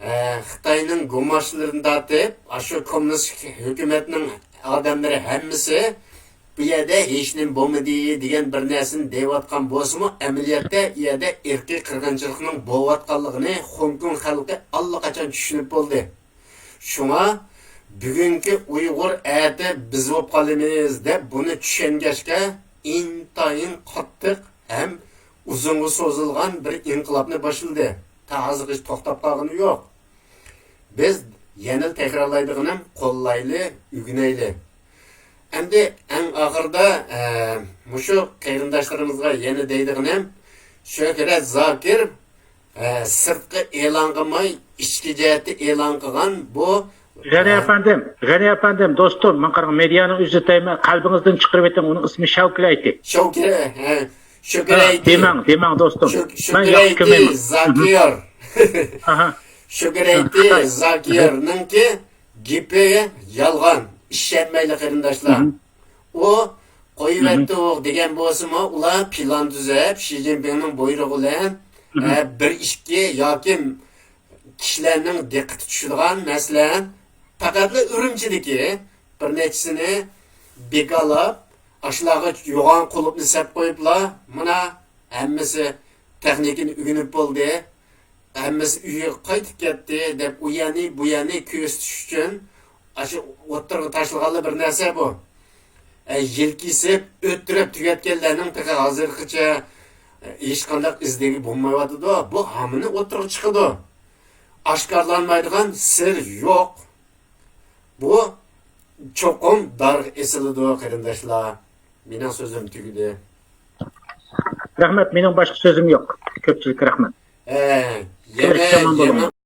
ئە، خىتاينىڭ گۇماشلىرىنى تارتىپ، ئاشۇ كوممۇنىست ھۆكۈمەتنىڭ ئادەملىرى ھەممىسى بۇ يەردە ھېچنېمە بولمىدى دېگەن بىر نەرسىنى دەۋاتقان بولسىمۇ، ئەمەلىيەتتە ئۇ يەردە ئىرقىي قىرغىنچىلىقنىڭ بولۇۋاتقانلىقىنى خوڭكوڭ خەلقى ئاللىقاچان چۈشىنىپ بولدى. شۇڭا بۈگۈنكى ئۇيغۇر ئەتە بىز بولۇپ قالىمىز دەپ بۇنى چۈشەنگەچكە، ئىنتايىن قاتتىق ھەم ئۇزۇنغا سوزۇلغان بىر ئىنقىلابنى باشلىدى. تا ھازىرغىچە توختاپ قالغىنى يوق. بىز يەنىلا تەكرارلايدىغىنىم، قوللايلى، ئۆگىنەيلى. ئەمدى ئەڭ ئاخىرىدا، ئە، مۇشۇ قېرىنداشلىرىمىزغا يەنە دەيدىغىنىم، شۆھرەت زاكىر، ئە، سىرتقا ئېلان قىلماي، ئىچكى جەھەتتە ئېلان قىلغان بۇ، غېنى ئە، ئەپەندىم، غېنى ئەپەندىم، دوستۇم، ماڭا قاراڭ، مېدىيانىڭ ئۆزىدە دەيمەن، قەلبىڭىزدىن چىقىرىۋېتىڭ، ئۇنىڭ ئىسمى شەۋكىر ئەيتى. شەۋكىر، ھە، شۆھرەت ھە، ئەيتى. دېمەڭ، دېمەڭ، دوستۇم. شۆ-، مەن شۆھرەت ياخشى ئەيتى كۆرمەيمەن. زاكىر. ئاھا. شۆھرەت ئەيتى ئاھا. زاكىرنىڭكى گېپى يالغان. ئىشەنمەيلى، قېرىنداشلار. ئۇ قويۇۋەتتۇق دېگەن بولسىمۇ، ئۇلار پىلان تۈزۈپ، شى جىنپىڭنىڭ بۇيرۇقى بىلەن، ئە، بىر ئىككى ياكى كىشىلەرنىڭ دىققىتى چۈشىدىغان، مەسىلەن، پەقەتلا ئۈرۈمچىدىكى بىر نەچچىسىنى بىكارلاپ، ئاشۇلارغا يوغان قۇلۇپنى سەپ قويۇپلا، مانا، ھەممىسى تېخنىكىنى ئۆگىنىپ بولدى، ھەممىسى ئۆيىگە قايتىپ كەتتى دەپ، ئۇ يەرنى، بۇ يەرنى كۆرسىتىش ئۈچۈن ئاشۇ ئوتتۇرىغا تاشلىغانلا بىر نەرسە بۇ. ئە، يىل كېسىپ، ئۆتتۈرۈپ تۈگەتكەنلەرنىڭ تېخى ھازىرغىچە، ئە، ھېچقانداق ئىزدىگى بولمايۋاتىدۇ. بۇ ھامىنى ئوتتۇرىغا چىقىدۇ. ئاشكارىلانمايدىغان سىر يوق. بۇ چوقۇم دارغا ئېسىلىدۇ، قېرىنداشلار. مېنىڭ سۆزۈم تۈگىدى. رەھمەت، مېنىڭ باشقا سۆزۈم يوق. كۆپچىلىككە رەھمەت. ئە، يەنە، كۆرۈشكەن بولۇڭ. يەنە